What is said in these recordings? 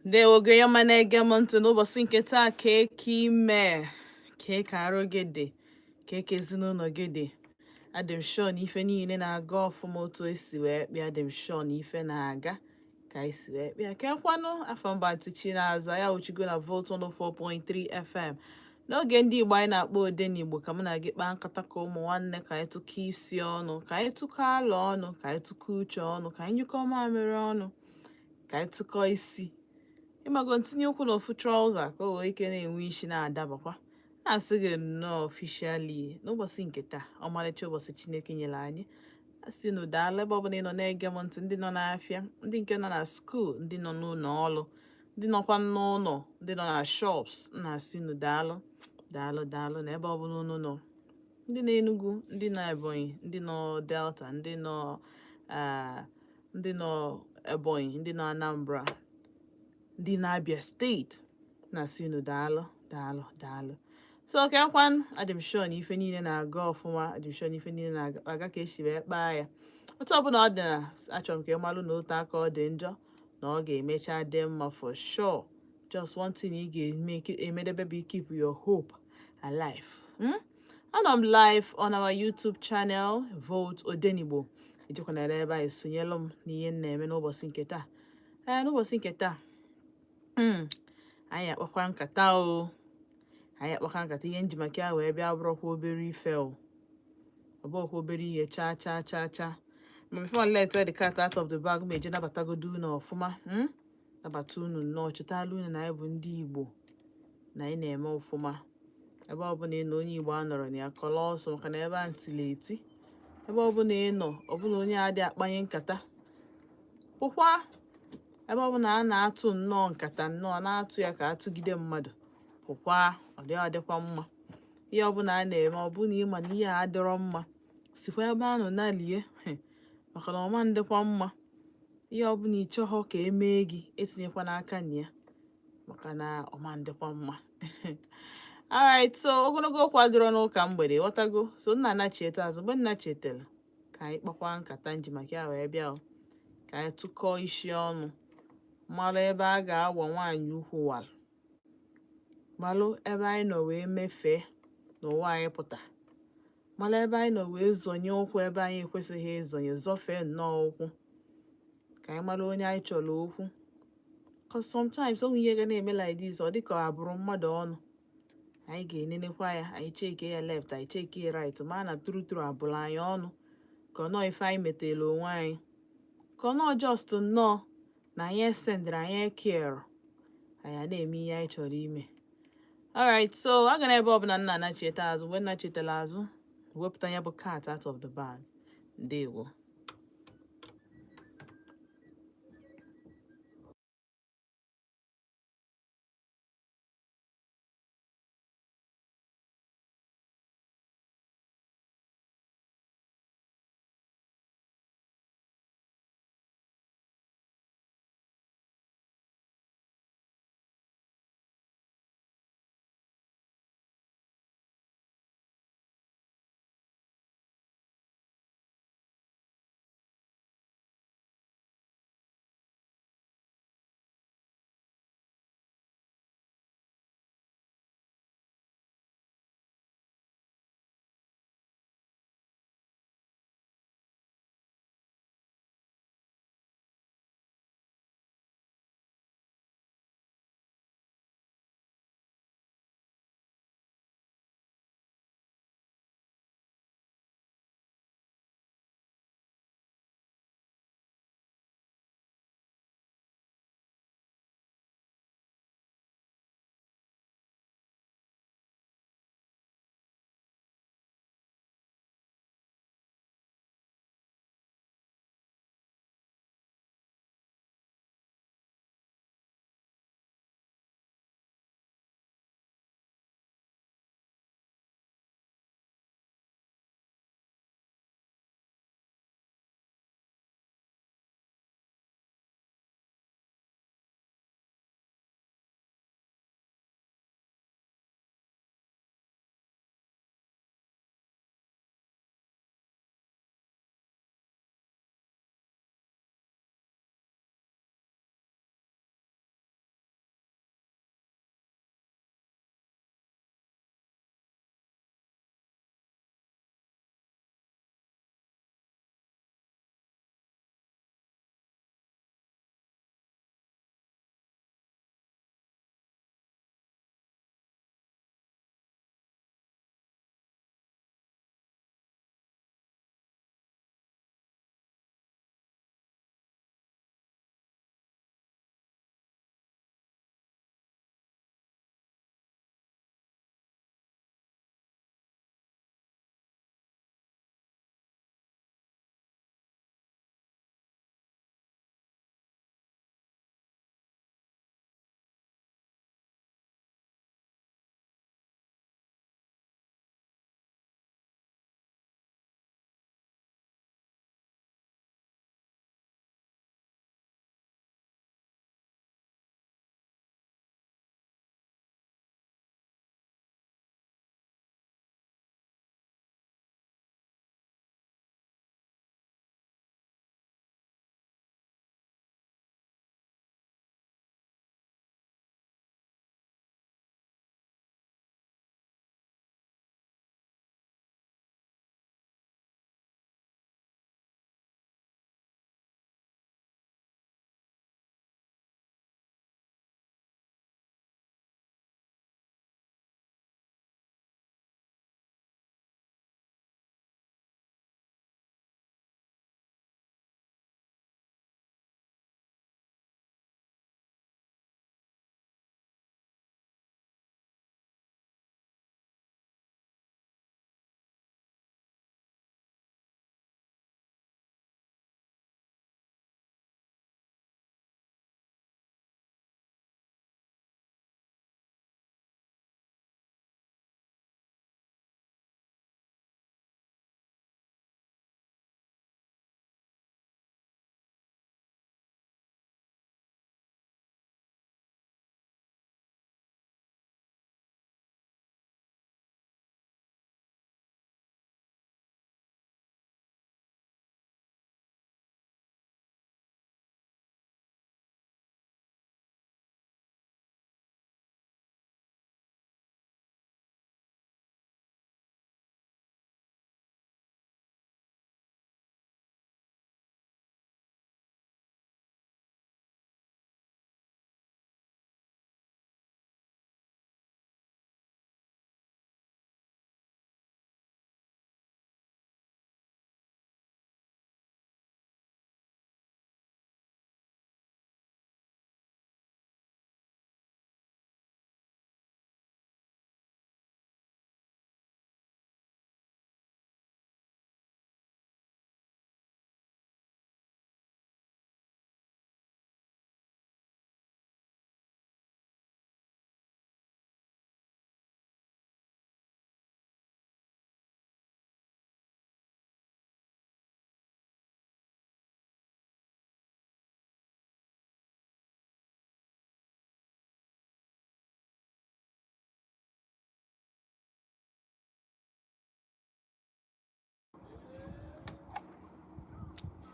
Ndewo gị onye ọma na-ege m ntị n'ụbọchị nke taa. Ka eke ime, ka eke arụ gị dị, ka eke ezinụlọ gị dị. Adị m sure na ife niile na-aga ọfụma otu esi wee kpịa. Adị m sure na ife na-aga ka anyị si wee kpịa. Kekwanụ afọ mba ntị Chinaza ya uchigo na Volt 104.3 FM n'oge ndị Igbo anyị na-akpọ Odenigbo, ka mụ na gị kpaa nkata ka ụmụ nwanne, ka anyị tụkọ isi ọnụ, ka anyị tụkọ alụ ọnụ, ka anyị tụkọ uche ọnụ, ka anyị nyụkọ mamịrị ọnụ, ka anyị tụkọ isi, ịmago, ntinye ụkwụ n'ofu trouser ka o wee ike na-enwe isi na-adabakwa. Na-asị gị nnọọ officially n'ụbọchị nke taa, ọmarịcha ụbọchị Chineke nyere anyị. Asị unu daalụ ebe ọbụla ị nọ na-ege m ntị, ndị nọ n'afịa, ndị nke nọ na school, ndị nọ n'ụlọ ọrụ, ndị nọkwa n'ụlọ, ndị nọ na shops. Na-asị unu daalụ, daalụ, daalụ na ebe ọbụla unu nọ, ndị nọ Enugu, ndị nọ Ebonyi, ndị nọ Delta, ndị nọ Ebonyi, ndị nọ Anambra, ndị nọ Abia Steeti. Na-asị unu daalụ, daalụ, daalụ. So kekwan, adị m sure na ife niile na-aga ọfụma. Adị m sure na ife niile na-aga ka esi wee kpaa ya. Otu ọbụla ọ dị na achọrọ m ka ị malụ na otu aka ọ dị njọ na ọ ga-emecha dị mma for sure. Just one thing ị ga-eme emedebe bụ keep your hope alive. Anọ m live on our YouTube channel, Volt Odenigbo. Ejikwanara ebe a esonyelụ m n'ihe m na-eme n'ụbọchị nke taa. Ee, n'ụbọchị nke taa, anyị akpakwa nkata o, anyị akpakwa nkata. Ihe nji maka ya wee bịa bụrụkwa obere ife o, ọ bụghịkwa obere ihe, chaa chaa chaa chaa. Ma before I let the cat out of the bag, ma eje nabatagodo unu ọfụma, Nabata unu nnọọ, chetala unu na anyị bụ ndị Igbo na anyị na-eme ọfụma. Ebe ọbụla ị nọ, onye Igbo anọrọ na ya kọlọ ọsọ, maka na ebe a ntịla eti. Ebe ọbụla ị nọ, ọbụla onye adị akpanye nkata pụkwa, ebe ọbụla a na-atụ nnọọ nkata, nnọọ na-atụ ya ka atụgide mmadụ, pụkwa. Ọ dị adịkwa mma. Ihe ọbụla a na-eme, ọ bụ na ịma na ihe a adịrọ mma, sikwa ebe a nọ nalie, maka na ọma ndịkwa mma. Ihe ọbụla ị chọghọ ka emee gị, etinyekwana aka na ya, maka na ọma ndịkwa mma. Alright, so ogologo okwu adịrọ n'ụka mgbede, ghọtago. So nna anachieta azụ mgbe nna chetara ka anyị kpakwa nkata nji maka ya wee bịa o, ka anyị tụkọọ isi ọnụ, mara ebe a ga-awa nwaanyị ukwu wara, malụ ebe anyị nọ wee mefee n'ụwa anyị pụta, mara ebe anyị nọ wee zọnye ụkwụ ebe anyị ekwesịghị ịzọnye, zọfee nnọọ ụkwụ, ka anyị mara onye anyị chọrọ okwu. 'Cause sometimes o nwere ihe ga na-eme like this, ọ dịka ọ abụrụ mmadụ ọnụ. Anyị ga-enenekwa ya, anyị cheke ya left, anyị cheke ya right, ma na true true abụrụ anyị ọnụ, ka ọ nọọ ife anyị metela onwe anyị, ka ọ nọọ just nnọọ na anyị esendịrị anyị ekere anyị a na-eme ihe anyị chọrọ ime. Alright, so aga na ebe ọbụla nna anachieta azụ, mgbe nna chetara azụ, wepụta ya bụ cat out of the bag. Ndewo.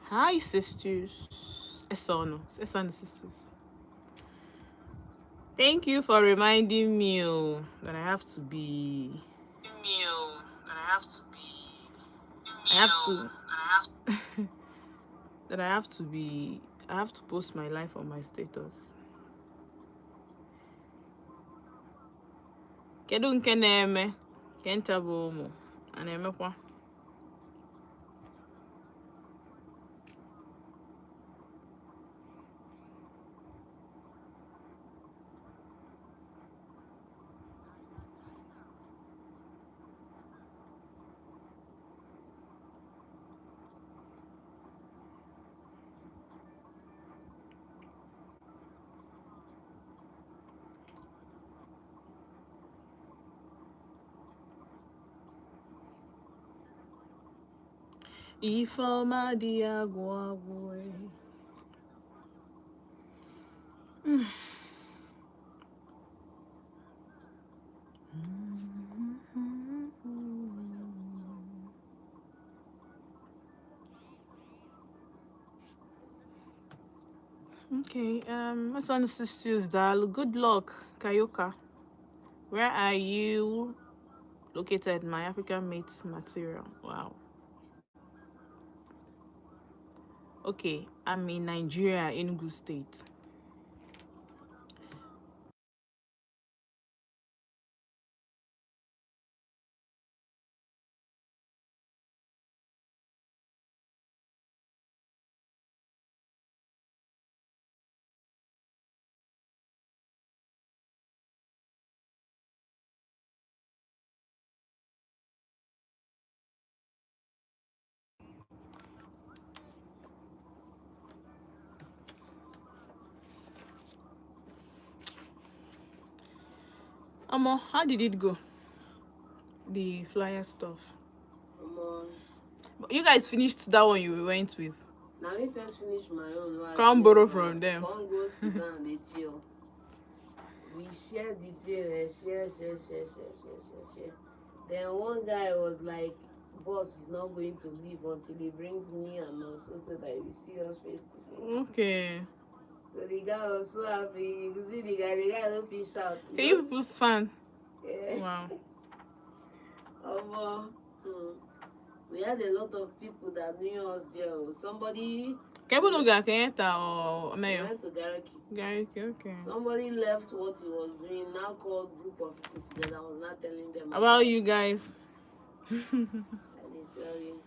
Hi, sisters. Esono. Esono sisters. Thank you for reminding me, oh, that I have to be. Me, oh, that I have to be. I have to. That I have to be. I have to post my life on my status. Kedu nke na-eme? Ke ncha bụ ụmụ. A na-emekwa? Ifeọma dị agwụ agwụ e. Okay, my son sisters, Dal. Good luck, Kayoka. Where are you located? My African mates material. Wow. Okay, I'm in Nigeria, Enugu State. Omo, how did it go? The flyer stuff. Omo. But you guys finished that one you went with. Na me first finish my own. Wey I Come finish borrow my from own. them. Come go sit down dey chill. We share the thing, eh, share, share, share, share, share, share, share. Then one guy was like, boss is not going to leave until he brings me and us so that we see us face to face. Okay. So the guy was so happy. You could see the guy don't fish out. Can you people's fan? Yeah. Wow. Omo, We had a lot of people that knew us there. Oh. Somebody Kebunuga Kenyatta or We Mayo? went to Garki. Garki, okay. Somebody left what he was doing, now called group of people together. I was not telling them about you guys. I didn't tell you.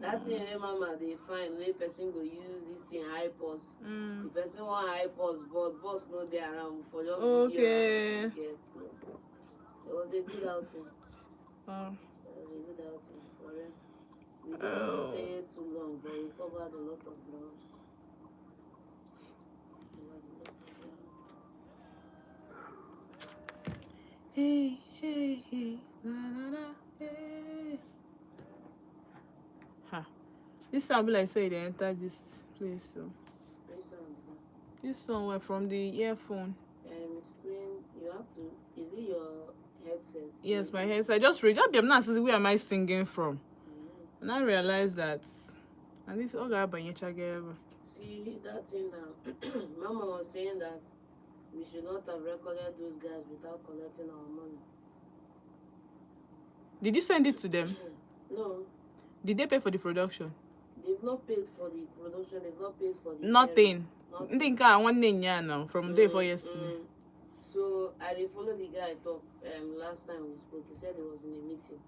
That thing wey mama dey find wey person go use this thing hype us. The person wan hype us, but boss no dey around for just Okay. video get. So it was a good outing. Wow. It was a good outing for real. We didn't stay too long, but we covered a lot of ground. Covered a lot of ground. Hey, hey, hey, na, na, na, hey. Ha. This sound be like say they enter this place. So Which song is that? this song were from the earphone. It's playing. You have to. Is it your headset? Yes, my headset. I just read. I'm not asking where am I singing from, and I realized that. And this all got See that thing now. Mama was saying that we should not have recorded those guys without collecting our money. Did you send it to them? No. Did they pay for the production? They've not paid for the production. They've not paid for the Nothing. Nothing. Think I one name now from day for yesterday. So I did follow the guy talk. Last time we spoke, he said he was in a meeting.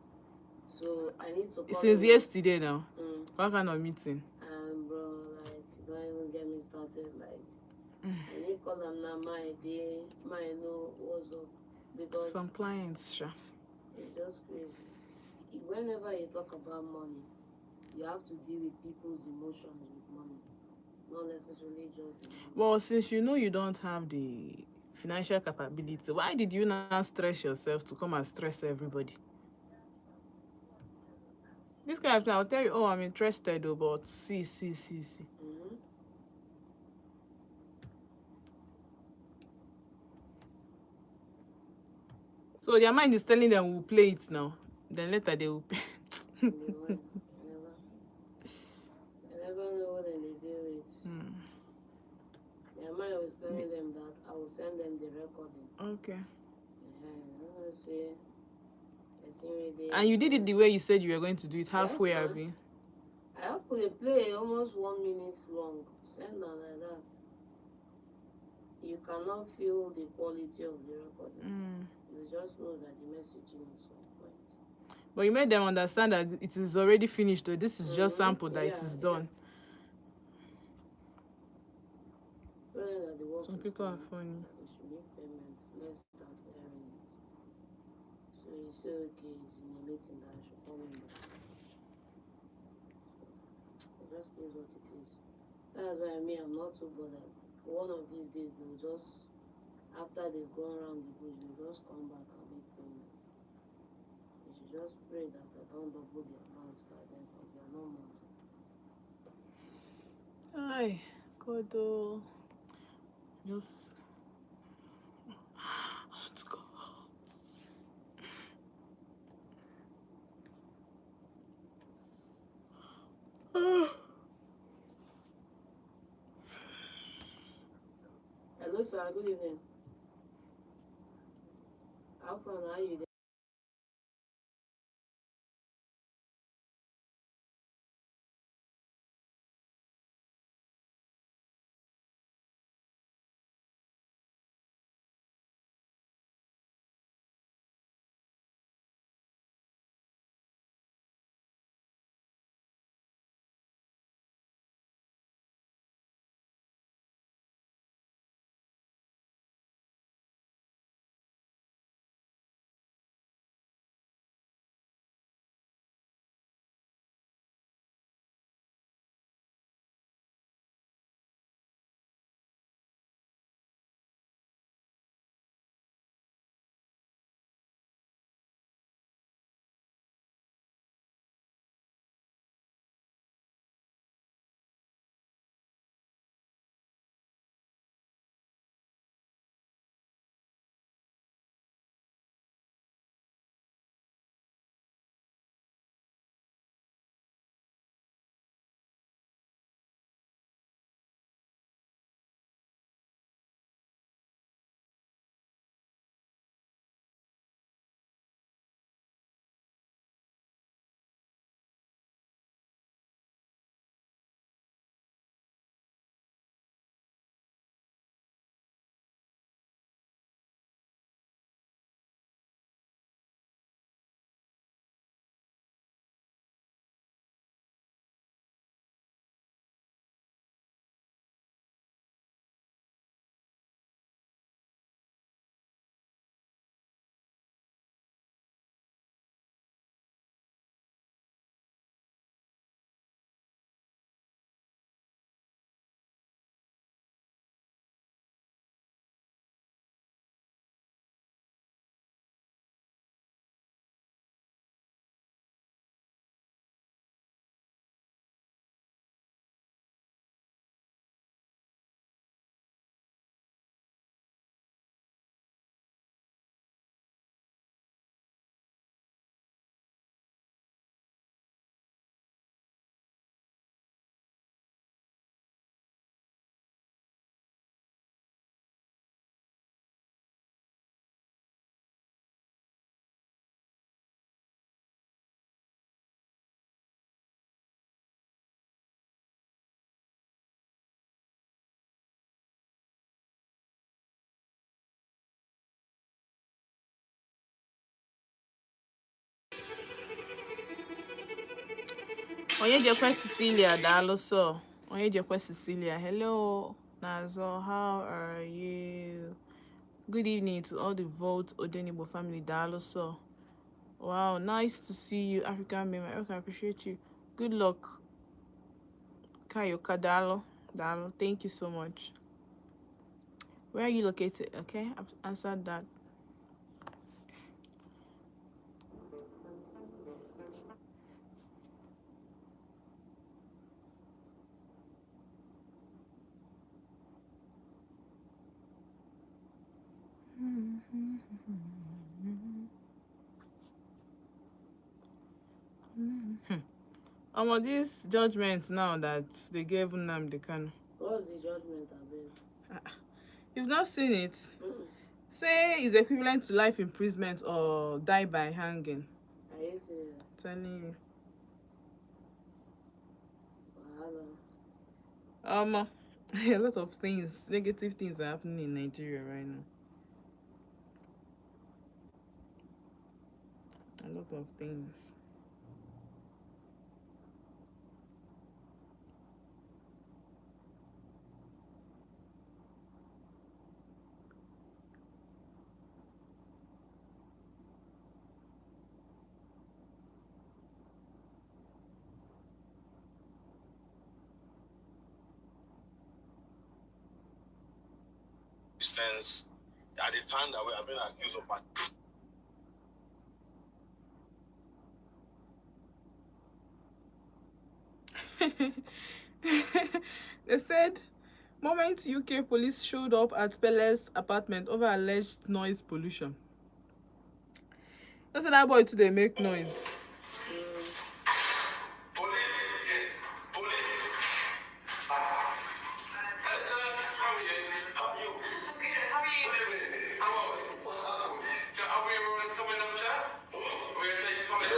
So I need to call Since him. yesterday now. What kind of meeting? And bro, like, don't even get me started. Like, I need call them now. My day, my know what's up, because some clients, sure. It's just crazy. Whenever you talk about money, you have to deal with people's emotions with money, not necessarily just the money. Well, since you know you don't have the financial capability, why did you not stress yourself to come and stress everybody? This kind of thing, I'll tell you, oh, I'm interested, though, but see, see, see, see. So their mind is telling them we'll play it now. Then later they will pay. I never know what them the recording. Okay. I know say person wey dey. And you did it the way you said you were going to do it, halfway, Yes, ma'am. abi? I have to play almost 1 minute long. Send am like that. You cannot feel the quality of the recording. You just know that the messaging is on point. But you made them understand that it is already finished, though. This is just sample that it is done. Tell them that the work Some is people are done, funny. that they should make payment. Let's start airing it. So he said, okay, he's in a meeting, that I should call him back. So it just is what it is. That's why me, I'm not too bothered. One of these days, they'll just, after they've gone around the bush, they'll just come back and make payment. They should just pray that I don't double the amount by then, because they are not mounting. Ay, God, oh. Just I want to go home. Hello, sir. Good evening. How far are you? Onyejekwe Cecilia, daalụ sọ. Onyejekwe Cecilia, hello. Nazo, how are you? Good evening to all the Volt Odenigbo family, daalụ sọ. Wow, nice to see you, African Mema. Okay, I appreciate you. Good luck. Kayoka, daalụ. Daalụ, thank you so much. Where are you located? Okay, I've answered that. This judgment now that they gave Nnamdi Kanu. What's the judgment, abeg? You've not seen it? Mm-mm. Say is equivalent to life imprisonment or die by hanging. Are you serious? Telling you. Wahala. A lot of things, negative things are happening in Nigeria right now. A lot of things. Christians at the time that we have been accused of They said moment UK police showed up at Pele's apartment over alleged noise pollution. They said that boy too they make noise. Police, police. Hello, sir. How are you? How are you? Good. How are you? Good evening. How are we? What happened? Are we alright to come and have a chat? Are we okay to come in?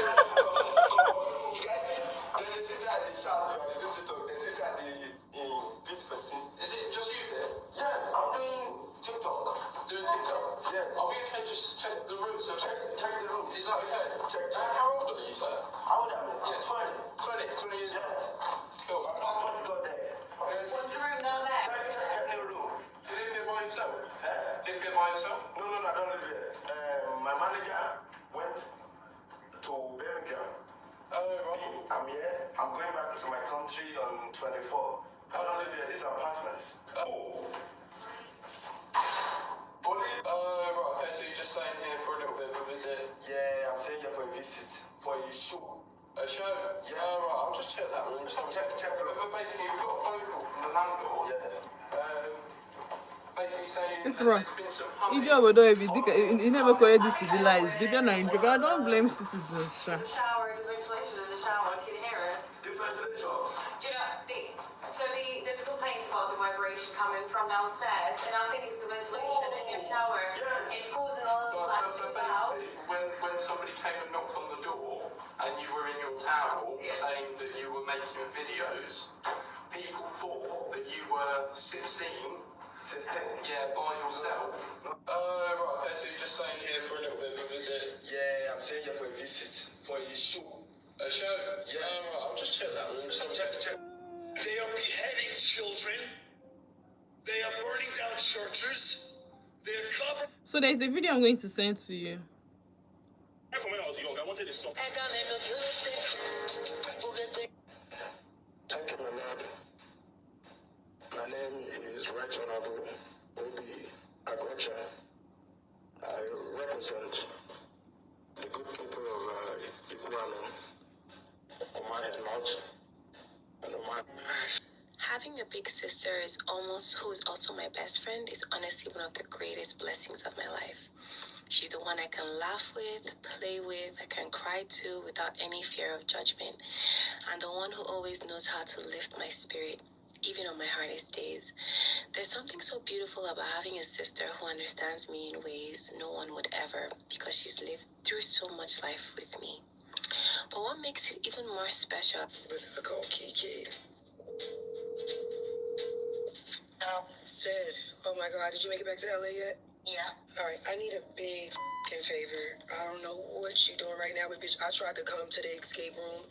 Guys, there is this guy they shout, you are the TikTok. There's this guy they beat person. Is it just you there? Yes, I'm doing TikTok. Doing TikTok? Yes. Are we okay just to check the room? So Check, check the rooms. Is that okay? Check, check. How old are you, sir? How old am I? I'm Yeah. 20. 20. 20 years old. Yeah. Cool. My passport is not there. What's the room down there? Check, check any room. You live here by yourself? Eh? Live here by yourself? No, no, no, I don't live here. My manager went to Birmingham. Oh, right. Me, I'm here. I'm going back to my country on 24. I don't live here. These are apartments. Oh. Police. Oh, right. Okay, so you're just staying here for a little bit of a visit. Yeah, I'm staying here for a visit, for a show. A show? Yeah. Oh, right. I'll just check that room. Just have a Check, check. But basically, we've got a phone call from the landlord. Yeah. Basically saying that Ifra, there's been some humming. ije obodo ebi dịka ị na-emekọ dị civilized dịbịa Nigeria, but I don't blame citizens sha. The shower, the ventilation in the shower, I can hear it. The ventilation. Do you know, there's complaints about the vibration coming from downstairs, and I think it's the ventilation in your shower. Yes. It's causing a lot of But, like so to out. basically, when somebody came and knocked on the door and you were in your towel Yeah. saying that you were making videos, people thought that you were 16, 16. yeah, by yourself. Oh, right, okay, so you're just staying here for a little bit of a visit. Yeah, I'm staying here for a visit, for a show. A show? Yeah. Oh, right, I'll just check that room. Just have a Check, check. They are beheading children. They are burning down churches. They are covering So there's a video I'm going to send to you. From when I was young, I wanted a song. Thank you, my lord. My name is Right Honorable Obi Aguocha. I represent the good people of Ikwuano, Omagh North, and Omagh. Having a big sister is almost who is also my best friend is honestly one of the greatest blessings of my life. She's the one I can laugh with, play with, I can cry to without any fear of judgment, and the one who always knows how to lift my spirit, even on my hardest days. There's something so beautiful about having a sister who understands me in ways no one would ever because she's lived through so much life with me. But what makes it even more special But I call Kiki. Sis, oh my God, did you make it back to LA yet? Yeah. All right, I need a big fing favor. I don't know what you doing right now, but bitch, I tried to come to the escape room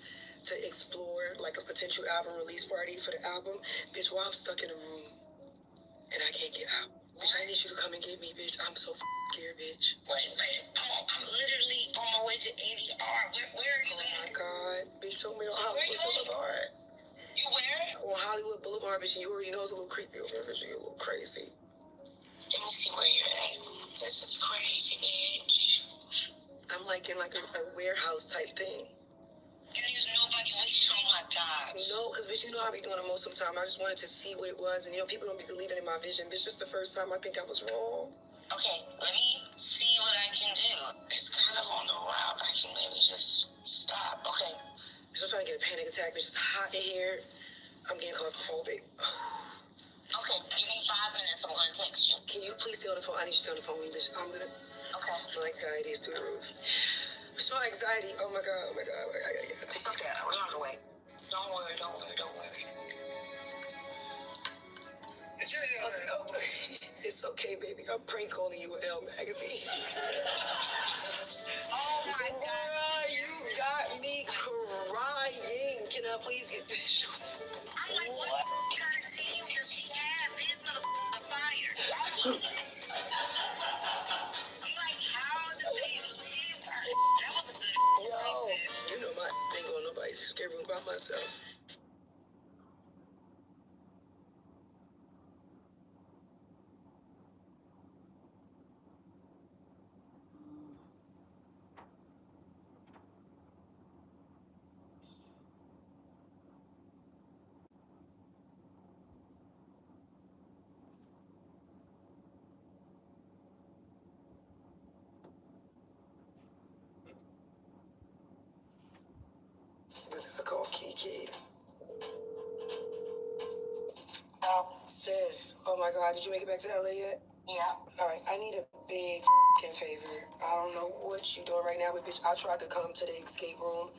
to explore like a potential album release party for the album. Bitch, while I'm stuck in a room and I can't get out. Bitch, I need you to come and get me, bitch. I'm so scared, bitch. Wait, wait. I'm literally on my way to ADR. Where are you Oh my at? God, bitch, somewhere on Where Hollywood you at? Boulevard. You where? On Hollywood Boulevard, bitch, and you already know it's a little creepy over there, bitch. You get a little crazy. Let me see where you're at. This is crazy, bitch. I'm like in like a warehouse type thing. And there's nobody with you. Oh my gosh. No, because bitch, you know I be doing the most sometimes. I just wanted to see what it was, and you know people don't be believing in my vision. Bitch, just the first time I think I was wrong. Okay, let me see what I can do. It's kind of on the route. I can maybe just stop. Okay. Bitch, I'm trying to get a panic attack. Bitch, it's hot in here. I'm getting claustrophobic. Okay, Okay, give me 5 minutes. I'm gonna text you. Can you please stay on the phone? I need you to stay on the phone with me, bitch. I'm gonna. Okay. My anxiety is through the roof. It's my anxiety. Oh my god. Oh my god. Oh my god. I gotta get out. It's okay. We're on the way. Don't worry. Don't worry. Don't worry. It's okay, baby. I'm prank calling you Elle Magazine. Oh my god. Bruh, you got me crying. Can I please get this show? I'm like, what kind of team does she have? This motherfucker fired. I'm like, how did they leave her? That was a good Yo, you know my ain't going nobody's escape room by myself. I call Kiki. Sis, oh my God, did you make it back to LA yet? Yeah. All right, I need a big fing favor. I don't know what you doing right now, but bitch, I tried to come to the escape room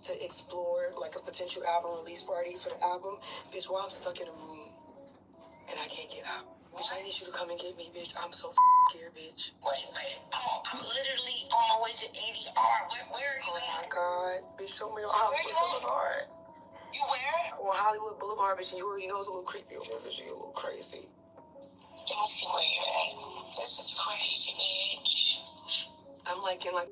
to explore like a potential album release party for the album. Bitch, while I'm stuck in a room and I can't get out. Bitch, I need you to come and get me, bitch. I'm so scared, bitch. Wait. I'm literally on my way to ADR. Where are you Oh my at? God, bitch, somewhere on Hollywood Boulevard. You where? I'm on Hollywood Boulevard, bitch, and you already know it's a little creepy over there, bitch. You a little crazy. Let me see where you're at. This is crazy, bitch. I'm like in like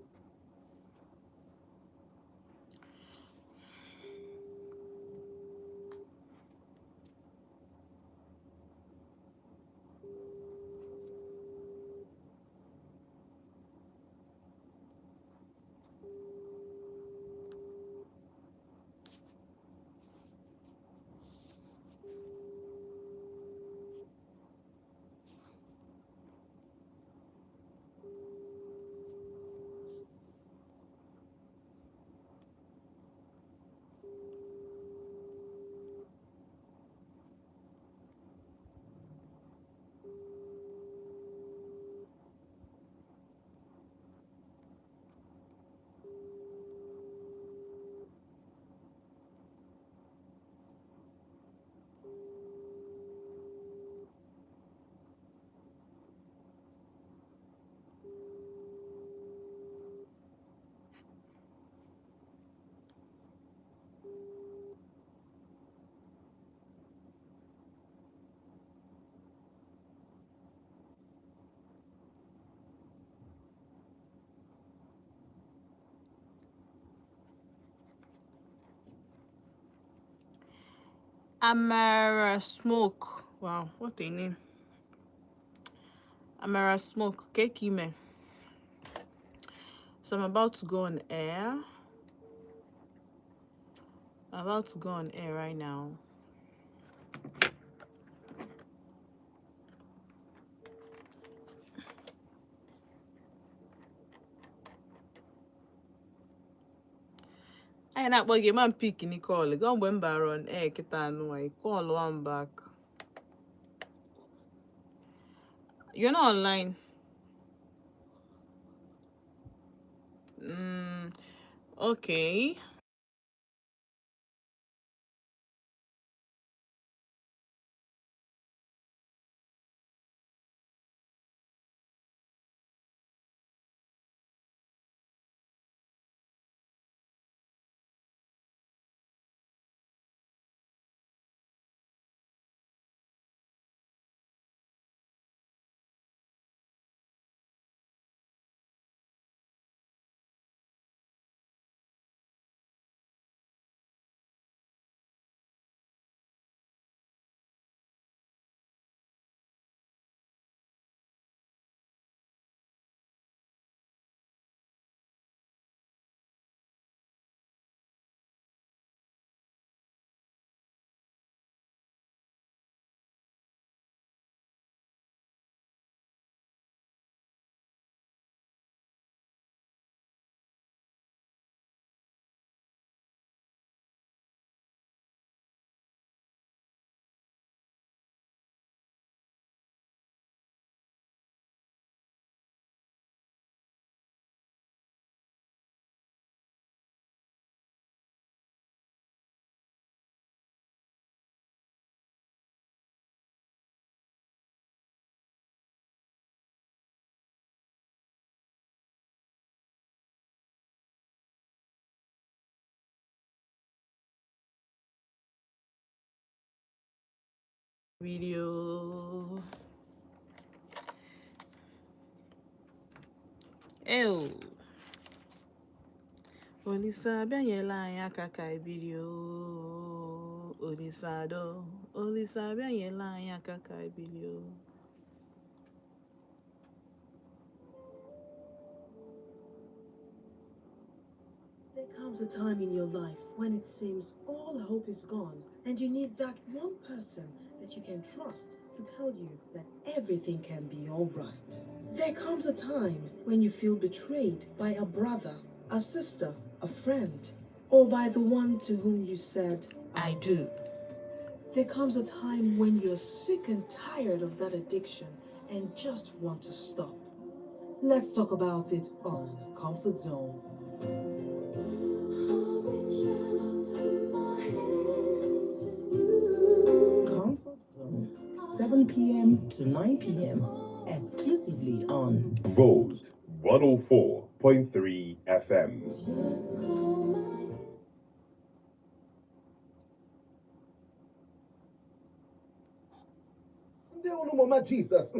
Amara Smoke. Wow, what a name. Amara Smoke. Kekime. So I'm about to go on air. I'm about to go on air right now. Anyị na-akpọ gị ma pick ni call gị mgbe m bara on air kịta anụ I call one back. You're not online. Okay. Video. Ew. Olisa bịa nyere anyị aka ka anyị biri oo. Olisa do. Olisa bịa nyere anyị aka ka anyị biri oo. There comes a time in your life when it seems all hope is gone and you need that one person that you can trust to tell you that everything can be all right. There comes a time when you feel betrayed by a brother, a sister, a friend, or by the one to whom you said, I do. There comes a time when you're sick and tired of that addiction and just want to stop. Let's talk about it on Comfort Zone. Comfort Zone, 7 p.m. to 9 p.m. exclusively on Volt 104.3 FM. Ndị olu mama Jesus.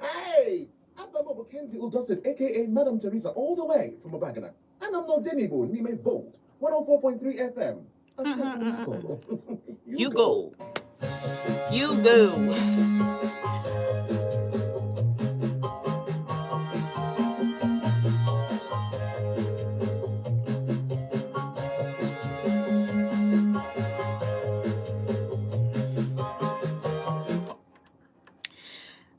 Hey! Abba Kenzie Udosin, aka Madam Teresa, all the way from Abagana. And I'm not Denibo, Nime Volt, 104.3 FM. You go. You go.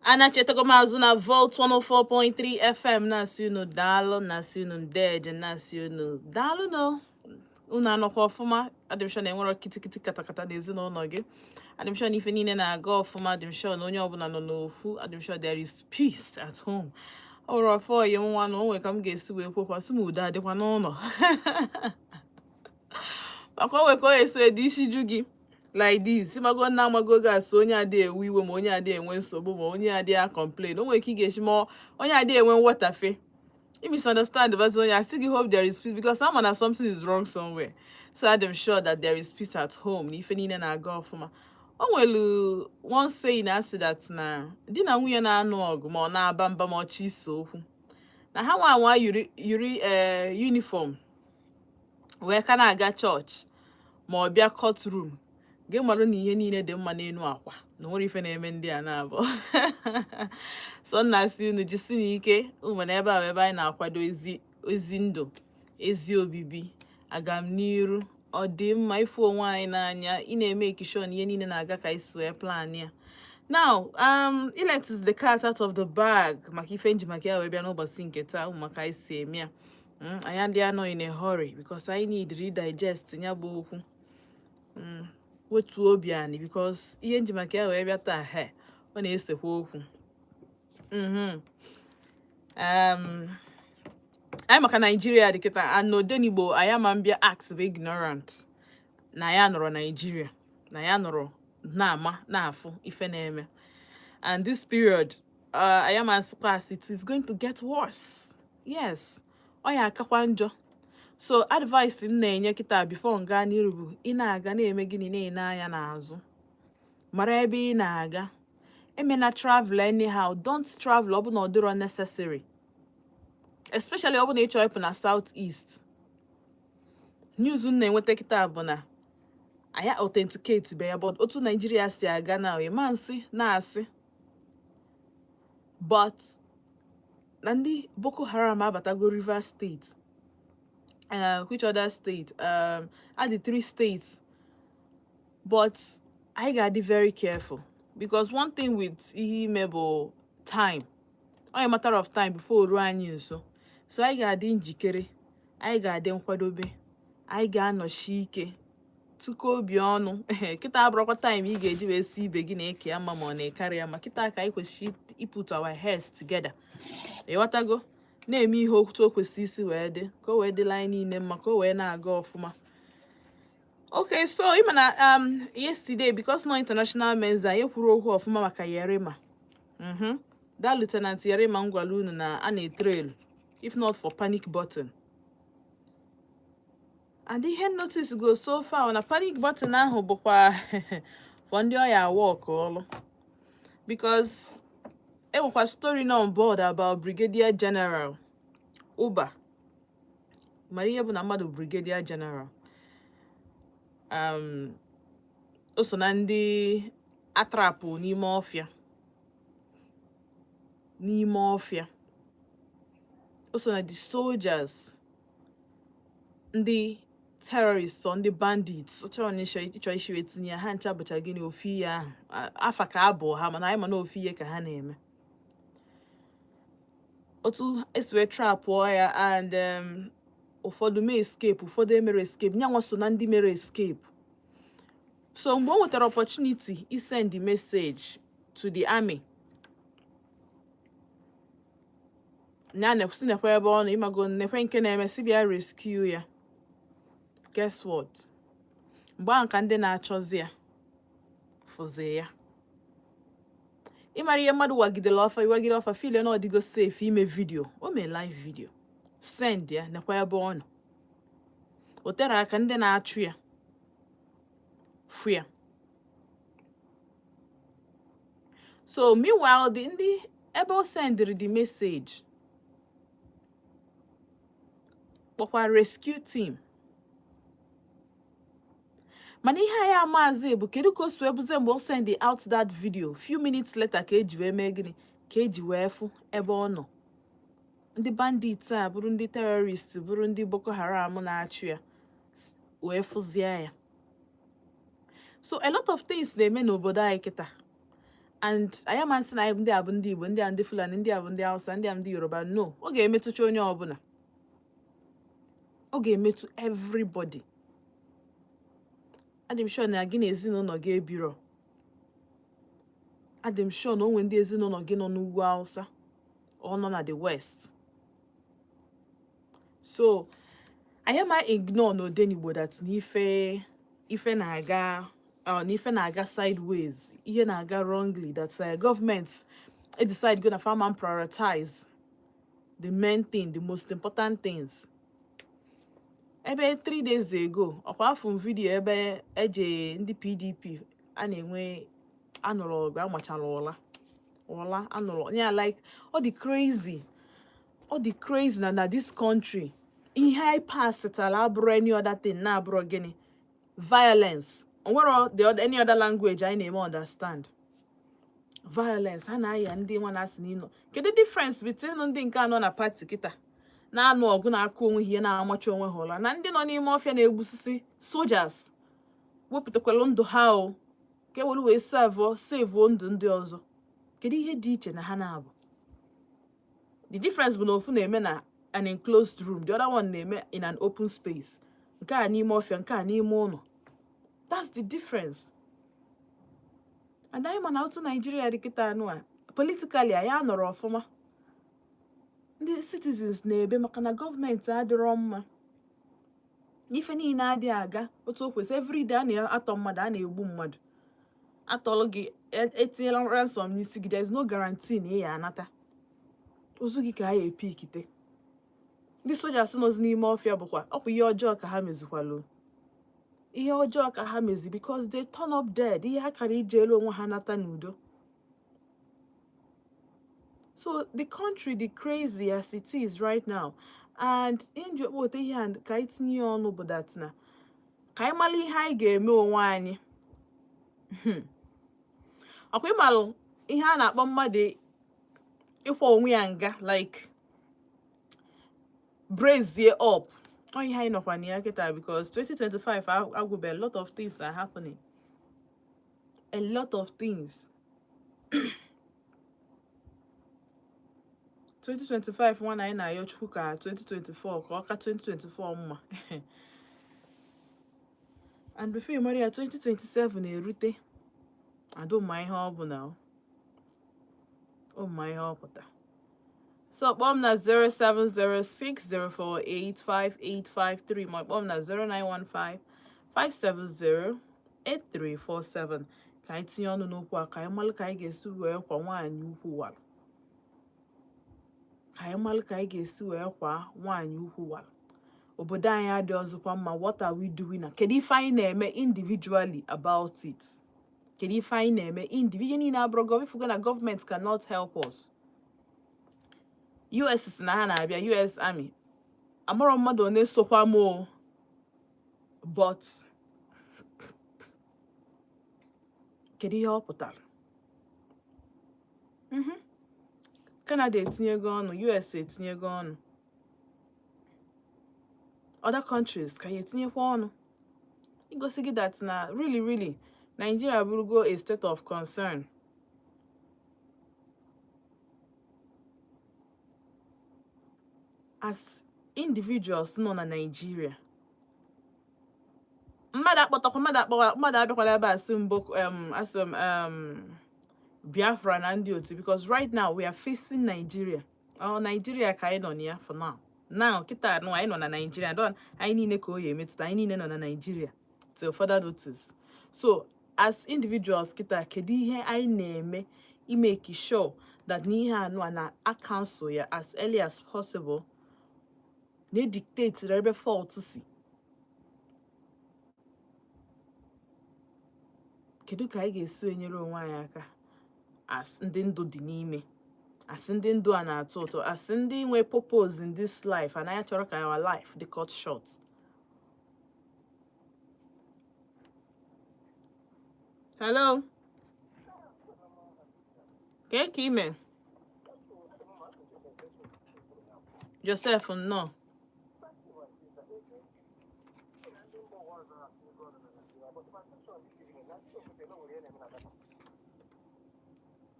Anachetago m azụ na Volt 104.3 FM, na-asị unu daalụ, na-asị unu ndeeje, na-asị unu daalụ no. Unu anọkwa ọfụma? Adị m sure na enwero kitikiti katakata n'ezinụlọ gị. Adị m sure na ife niile na-aga ọfụma. Adị m sure na onye ọbụla nọ n'ofu. Adị m sure there is peace at home. Ọ nwere ọfọ oyi m nwa na o nwere ka m ga-esi wee kwekwa sị m udo adịkwa n'ụlọ, maka o nwere ka ọ ga-esi wee dị isi ju gị like this. Ịmago nna, amago gị asị onye adịghị ewe iwe, ma onye adịghị enwe nsogbu, ma onye adịghị a-complain. O nwere ka ị ga-esi ma onye adịghị enwe nghọtafe, you misunderstand, but onye asị gị, "Hope there is peace," because ama na something is wrong somewhere. So I'm sure that there is peace at home, na ife niile na-aga ọfụma. O nwere one saying asị that na di na nwunye na-anụ ọgụ, ma ọ na-aba mba, ma ọ chọ ise okwu, na ha nwa anwa yiri ee uniform wee ka na-aga chọọchị, ma ọ bịa courtroom, gị marụ na ihe niile dị mma n'elu akwa, na nwere ife na-eme ndị a na-abụ. So nna, asị unu jisi n'ike unu na ebe a bụ ebe anyị na-akwado ezi ezi ndụ, ezi obibi, agamniru, ọdịmma, ịfụ onwe anyị n'anya. Ị na-eme ekishon, ihe niile na-aga ka isi wee plan ya. Now, let the cat out of the bag maka ife nji maka ya wee bịa n'ụbọchị nke taa. Ụmụ maka anyị si eme ya. Anyị ndị anọghị in a hurry because anyị need redigest ya bụ okwu, wetuo obi anyị, because ihe nji maka ya wee bịa taa, he ọ na-esekwa okwu. Anyị maka Naijiria dị kịta and n'Odenigbo, anyị ama mbịa act bụ ignorant na ya nọrọ Naijiria, na ya nọrọ na-ama na-afụ ife na-eme. And this period, anyị ama asịkwa asị, it is going to get worse. Yes, ọ ya akakwa njọ. So advice m na-enye kịta before m gaa n'iru bụ ị na-aga na-eme gịnị, na-ene anya n'azụ, mara ebe ị na-aga. Emena travel anyhow. Don't travel ọ bụ na ọ dịrọ necessary, especially ọ bụ na ị chọrọ ịpụ na South East. News m na-enweta kịta bụ na anyị authenticate be ya, but otu Nigeria si aga na ịma nsị na-asị, but na ndị Boko Haram abatago Rivers State, which other state, add the three states. But anyị ga-adị very careful, because one thing with ihe ime bụ time, ọ a matter of time before o ruo anyị nso. So anyị ga-adị njikere, anyị ga-adị nkwadobe, anyị ga-anọchi ike, tụkọ obi ọnụ. Kịta abụrụkwa time ị ga-eji wee si ibe gị na eke ya mma, ma ọ na-ekarị ya ma. Kịta ka anyị kwesịrị iput our heads together, ịghọtago, na-eme ihe otu o kwesịrị isi wee dị, ka o wee dịla anyị niile mma, ka o wee na-aga ọfụma. Okay, so ịma na yesterday, because no International Men's Day, anyị kwuru okwu ọfụma maka Yerima. That Lieutenant Yerima m gwara unu na a na-etrail, if not for panic button. And ihe notice go so far na panic button ahụ bụkwa For ndị ọya work ọlụ, because enwekwa story nọ on board about Brigadier General Uba. Mara ihe bụ na mmadụ Brigadier General, o so na ndị atrapụ n'ime ọfịa, n'ime ọfịa. O so na the soldiers ndị terrorists or ndị bandits chọrọ na ịchọ isi wee tinye ya. Ha ncha bụcha gịnị? Ofu ihe ahụ. Afa ka abụ ha, mana anyị ma na ofu ihe ka ha na-eme. Otu esi wee trapụọ ya and ụfọdụ mee escape, ụfọdụ emere escape. Nyanwa so na ndị mere escape. So mgbe o nwetara opportunity isend the message to the army ya na si nekwe ebe ọ nọ, ịmago, nekwe nke na-eme, si bịa rescue ya. Guess what? Mgbe ahụ ka ndị na-achọzi ya fụzi ya. Ịmara ihe mmadụ wagidere ọfa, iwagide ọfa, feel na ọ dịgo safe ime video. O mee live video, send ya, nekwa ebe ọ nọ. O tere aka ndị na-achụ ya fụ ya. So meanwhile, the ndị ebe o sendịrị the message kpọkwa rescue team. Mana ihe anyị amaazị bụ kedu ka o si wee bụzie mgbe o send out that video, few minutes later, ka eji wee mee gịnị? Ka eji wee fụ ebe ọ nọ. Ndị bandits a, bụrụ ndị terrorist, bụrụ ndị Boko Haram na-achụ ya, wee fụzie ya. So a lot of things na-eme n'obodo anyị kịta, and anyị ama nsị na anyị ndị a bụ ndị Igbo, ndị a ndị Fulani, ndị a bụ ndị Hausa, ndị a ndị Yoruba. No, ọ ga-emetụcha onye ọbụla, ọ ga-emetụ everybody. Adị m sure na gị na ezinụlọ gị ebiro. Adị m sure na o nwere ndị ezinụlọ gị nọ n'ugwu Hausa or nọ na the West. So anyị ama ignore n'Odenigbo that na ife na-aga, na ife na-aga sideways, ihe na-aga wrongly, that government decide go na fa ama prioritize the main thing, the most important things. Ebe 3 days ago, ọkwa afọ m video ebe eje ndị PDP a na-enwe anụrụ ọgụ, amachara ụla ụla anụrụ ya. Like, ọ dị crazy, ọ dị crazy na this country, ihe anyị pasịtara abụrụ any other thing, na-abụrụ gịnị? Violence. Onwero the other, any other language anyị na-eme understand violence. Ha na-aya ndị nwa na-asị n'ịnọ. Kedu difference between ndị nke anọ na party kịta na-anụ ọgụ, na-akụ onwe ha ihe, na-amachi onwe ha ụra, na ndị nọ n'ime ọfịa na-egbusisi soldiers, wepụtakwalụ ndụ ha o ka e were wee sevuo ndụ ndị ọzọ? Kedu ihe dị iche na ha na-abụ? The difference bụ na ofu na-eme na an enclosed room, the other one na-eme in an open space. Nke a n'ime ọfịa, nke a n'ime ụlọ. That's the difference. And anyị ma na otu Naijiria dị kịta anụ a, politically anyị anọrọ ọfụma. Ndị citizens na-ebe maka na gọọmenti adịrọ mma, ife niile adịghị aga otu o kwesị. Everyday a na-atọ mmadụ, a na-egbu mmadụ. Atọlụ gị, etinyela ransom n'isi gị, there is no guarantee na ị ya anata ozu gị ka a ya epikite. Ndị sojas nọzi n'ime ọfịa bụkwa ọ bụ ihe ọjọọ ka ha mezikwalụ, ihe ọjọọ ka ha mezi, because they turn up dead. Ihe ha kara ije elu onwe ha nata n'udo. So the country dị crazy as it is right now, and ihe nji okpota ihe a ka anyị tinye ya ọnụ bụ that na ka anyị mara ihe anyị ga-eme onwe anyị. Ọkwa ịmalụ ihe a na-akpọ mmadụ ịkwa onwe ya nga, like brace up. Ọ ihe anyị nọkwa na ya kịta, because 2025 agwụbe. A lot of things are happening, a lot of things. 2025 nwa na anyị na-ayọ Chukwu ka 2024 ka ọ ka 2024 mma, and before you mara ya, 2027 na-erute. Adụ ma ihe ọ bụ na o ma ihe ọ pụta. So kpọọ m na 07060485853, ma kpọọ m na 0915 570 8347, ka anyị tinye ọnụ n'okwu a, ka anyị malụ ka anyị ga-esi wee kwa nwaanyị ukwu wara, ka anyị malụ ka anyị ga-esi wee kwa nwaanyị ukwu wara. Obodo anyị adị ọzọkwa mma. What are we doing? Na kedu ife anyị na-eme individually about it? Kedu ife anyị na-eme individual niile abụrụ gọọmenti ifugo na gọọmenti cannot help us. US si na ha na-abịa, US Army, amarọ mmadụ one sokwa m o, but kedu ihe ọ pụtara? Canada etinyego ọnụ, US etinyego ọnụ, other countries ka ya etinyekwa ọnụ igosi gị that na really, really, Nigeria bụrụgo a state of concern. As individuals nọ na Nigeria, mmadụ akpọtakwa, mmadụ akpọwa, mmadụ abịakwala ebe a sị mbụ asị m Biafra na ndị otu, because right now we are facing Nigeria. Ọ Nigeria ka anyị nọ na ya for now. Now kịta nụ anyị nọ na Nigeria don anyị niile ka o ya emetụta. Anyị niile nọ na Nigeria till further notice. So as individuals kịta, kedu ihe anyị na-eme imake sure that n'ihe anụ a na a cancel ya as early as possible, na-edictate ebe fault si? Kedu ka anyị ga-esi enyere onwe anyị aka as ndị ndụ dị n'ime, as ndị ndụ a na-atọ ụtọ, as ndị nwe purpose in this life, and anyị chọrọ ka our life dị cut short? Hello, ka ka ime, Joseph? Nnọọ.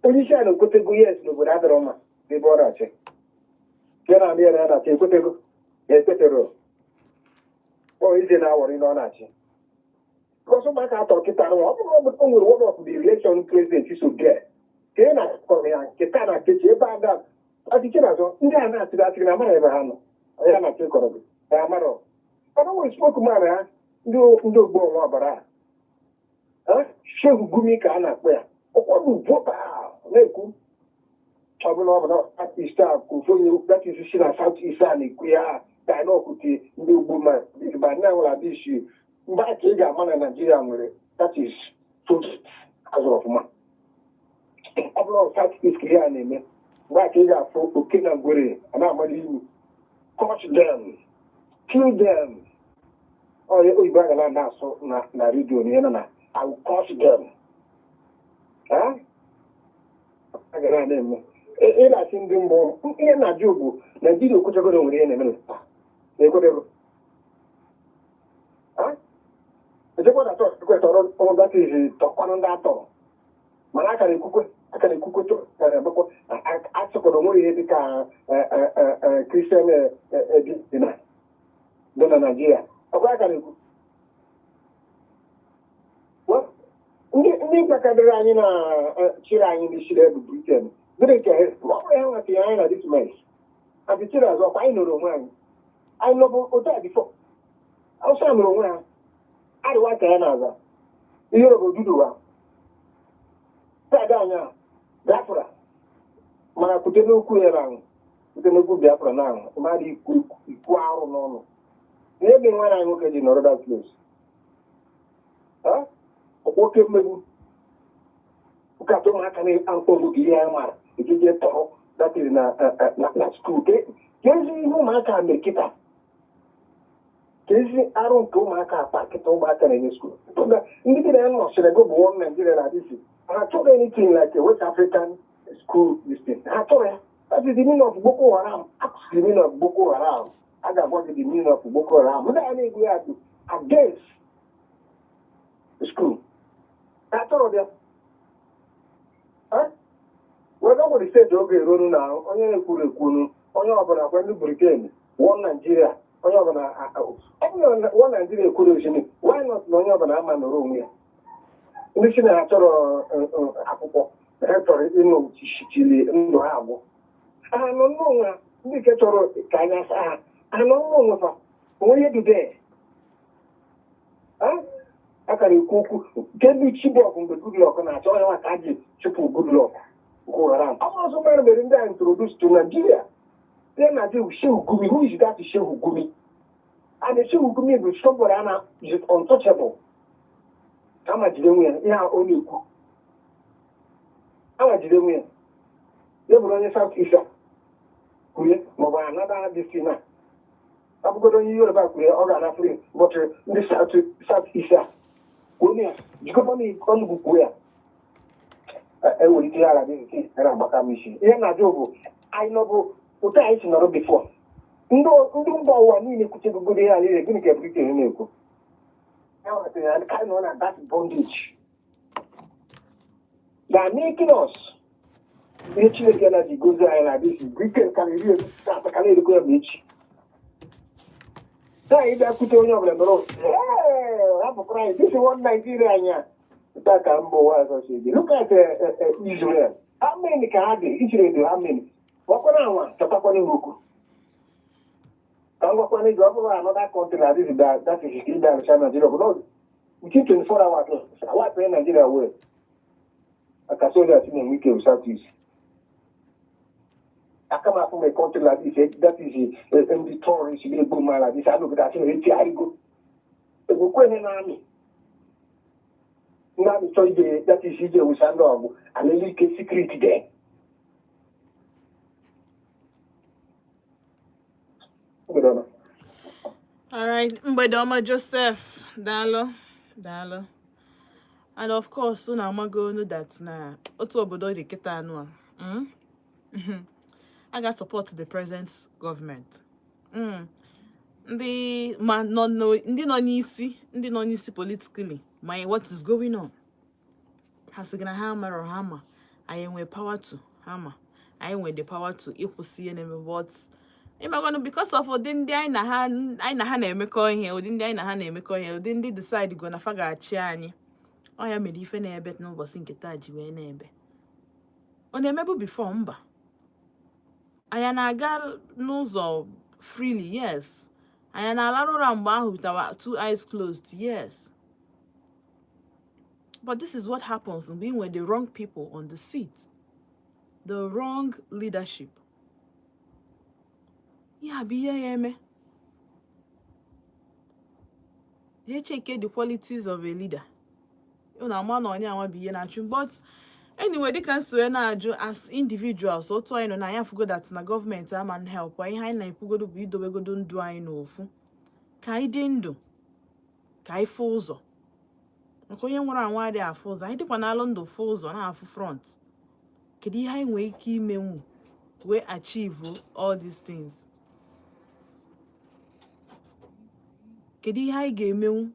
Onye isi ala ekwetego, yes, n'obodo adịrọ mma n'ebe ọ na-achị ya na ya na-achị ekwetego ya ekwetero ọ ize na-awọrị na ọ na-achị because ụmụaka atọ kịta nwa ọ bụrụ na o nwere one of the election president so get ka ị na-akọrọ ya nkịta na nkechi ebe a ga ọchịchị na-azọ ndị a na-achịrị achịrị na amara ebe ha nọ ya na-achị kọrọ gị ya amara ọnụ nwere spokesman ha ndị ndị ogbu ọnwa ọbara a Shehu Gumi ka a na-akpọ ya ụfọdụ vocal na-ekwu ọbụla ọbụla East a ka ofu onye that is si na South East a na-ekwu ya ka anyị ọkụte ndị ogbu ma ba na nwere adị isi mgbe a ka ị ga-ama na Naijiria nwere that is soldiers azụrụ ọfụma. Ọ bụrụ South East ka ihe a na-eme, mgbe a ka ị ga-afụ oke na ngwere a na-amali iwu, touch them, kill them. Ọ oyibo a ga na-asụ na na redio na ihe nọ na "I will curse them." A ga na-eme ị na-asị ndị mbụ ihe na-ajụ bụ Naijiria okwuchago na nwere ihe na-eme na na-ekwetego ejekwa na chọọchị ekwetọrọ ọdatizi tọkwanụ ndị atọrọ mana akara ekwukwe akara ekwukwe kara emekwa achịkọrọ onwere ihe dịka Christian dị na dị na Naijiria ọkwa akara ekwu ndị ndị gbakọdoro anyị na chịrị anyị n'isi bụ Britain. Gịnị ka ọ bụrụ ha nwetara anyị na this mess and chịrị azụ ọkwa anyị nọrọ onwe anyị anyị nọbụ otu a before Hausa nọrọ onwe ha arịwa ka ya na-aza ihe Yoruba Oduduwa saịdị anyị a Biafra mana kwute n'okwu ya na kwute n'okwu Biafra na ahụ mmadụ ikwu ikwu arụ n'ọnụ ihe dị nwanne anyị nwoke ji nọrọ that place ọkwa oke mmegbu nkata ụmụaka na-akpọ ka ihe ha mara ejije tọrọ datịrị na na school ka ezi ihe ụmụaka mee kịta ka ezi arụ nke ụmụaka akpa kịta ụmụaka na-enye school ndị gị na ya nọchiri ego bụ one Nigeria na adịsi ha chọrọ anything like a West African school system ha chọrọ ya. That is the meaning of Boko Haram. Ask the meaning of Boko Haram, a ga-agwa gị the meaning of Boko Haram. Ndị a na-egbu ya bụ against school ha chọrọ bịa wee nwere steeti oge eronu na onye ekwuru ekwunu onye ọbụla gwa ndị Britain one Nigeria onye ọbụla ọ bụrụ na one Nigeria ekwuru ozini, why not na onye ọbụla ama nọrọ onwe ya? Ndị si na ha chọrọ akwụkwọ na ha chọrọ ịnọ chiri ndụ ha agwụ ha nọ n'onwe ha ndị nke chọrọ ka anya saa ha ha nọ n'onwe fa onwe ihe dị dee a kara ekwu okwu nke ndị Chibok mgbe Goodluck na-achọ onye nwa ka a ji chụpụ Goodluck Boko Haram ọ bụrụ ọzọ mere mere ndị a introduce to Nigeria. Then na Shehu Gumi. Who is that Shehu Gumi? And the Shehu Gumi bụ somebody a na is untouchable. Ama jide nwe ya, ihe a ọ na-ekwu. Ama jide nwe ya. Ya bụrụ onye South East a kwurie maọbụ anada dị na ọ bụgodo onye Yoruba kwurie, ọ ga-anafere, but ndị South East a kwuo ya, jikọta ọnụgụ kwuo ya, ewelite ya ala dị nke na-agbaka m isi. Ihe na-ajụ bụ, anyị nọbụ otu anyị si nọrọ before ndị mba ụwa niile kwuchegogoro ya niile? Gịnị ka Britain na-ekwu? Ya nwetara ka anyị nọ na that bondage. They are making us ihe Chineke na ji gozi anyị na this Britain karịrị elu ata ka na-erikọ ya ma echi taa. Anyị bịakwute onye ọbụla nọrọ hapụkwara anyị this one Nigeria anyị a taa ka mba ụwa ọzọ si dị. Look at Israel. How many ka ha dị? Israel dị how many? Gwakwana anwa chọtakwana ihe okwu ka m gwakwana gị. Ọ bụrụ another country na this, that is ịbịa arụcha Nigeria, bụ within 24 hours wipe Nigeria well aka soldiers na-enwe ike South East. Aka m afụ a country like this, that is ndị terrorists na-egbu mmadụ like this, anọgide asị na etigharịgo egwukwe ihe na amị, ndị amị chọọ ije, that is ije wusa ndị ọgụ alele ike security there. Mgbede ọma. All right, mgbede ọma, Joseph. Daalụ, daalụ. And of course, unu amago onu that na otu obodo dị kịta anụ a, a ga-support the present government. Ndị ma nọ ndị nọ n'isi, ndị nọ n'isi politically, ma what is going on, ha sị gị na ha mara, ha ma anyị enwe power to, ha ma anyị nwe the power to ịkwụsị ihe na-eme. But ịmagonụ, because of ụdị ndị anyị na ha na-emekọ ihe, ụdị ndị anyị na ha na-emekọ ihe, ụdị ndị decide go na fa ga-achị anyị, ọ ya mere ife na-ebe n'ụbọchị nke taa ji wee na-ebe. Ọ na-emebu before? Mba. Anyị na-aga n'ụzọ freely? Yes. Anyị na-alarụ ụra mgbe ahụ with our two eyes closed? Yes. But this is what happens mgbe ị nwere the wrong people on the seat, the wrong leadership. Ya bụ ihe ya eme. Jee check the qualities of a leader, unu ama na onye anwa bụ ihe na-achụ. But anyway, dịka nsi wee na-ajụ, as individuals, otu anyị nọ na anyị afụgo that na gọọmenti ama help. Ihe anyị na-ekwugodo bụ idobegodo ndụ anyị n'ofu, ka anyị dị ndụ, ka anyị fụ ụzọ, maka onye nwụrụ anwụ adịghị afụ ụzọ. Anyị dịkwa n'alụ ndụ, fụ ụzọ, na-afụ front. Kedu ihe anyị nwee ike imenwu wee achieve all these things? Kedu ihe anyị ga-emenwu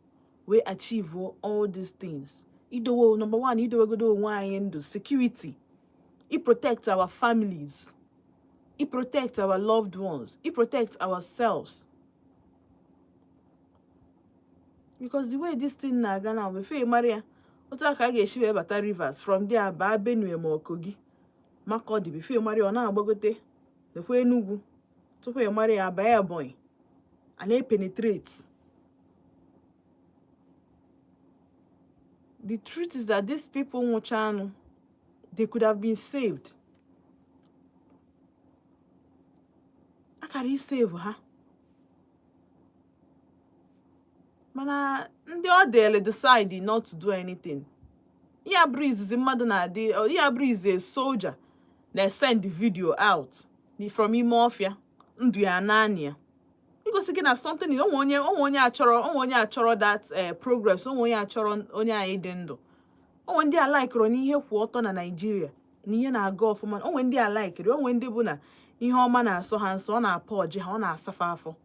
wee achieve all these things? Idowe, number one, idowegodo onwe anyị ndụ, security, i protect our families, i protect our loved ones, i protect ourselves, because the way this thing na-aga now, before ị mara ya, otu a ka a ga-esi wee bata Rivers, from there baa Benue ma ọ Kogi, Makurdi. Before ị mara ya, ọ na-agbagote lekwa Enugu. Tupu ị mara ya, baa Ebonyi, a na-epenetrate. The truth is that these people nwụchanụ, they could have been saved. Akara isave ha, mana ndị ọ dịrị decide not to do anything. Ihe abụrụ izizi mmadụ na-adị, ihe abụrụ izizi a soldier na-esend video out from ime ọfịa, ndụ ya naanị ya, igosi gị na something onwe onye achọrọ that progress, onwe onye achọrọ onye anyị dị ndụ, onwe ndị alaikọrọ n'ihe kwụ ọtọ na Naịjirịa, na ihe na-aga ọfụma. Onwe ndị alaikiri, onwe ndị bụ na ihe ọma na-asọ ha nsọ, ọ na-apụ ọjị ha, ọ na-asafa afọ.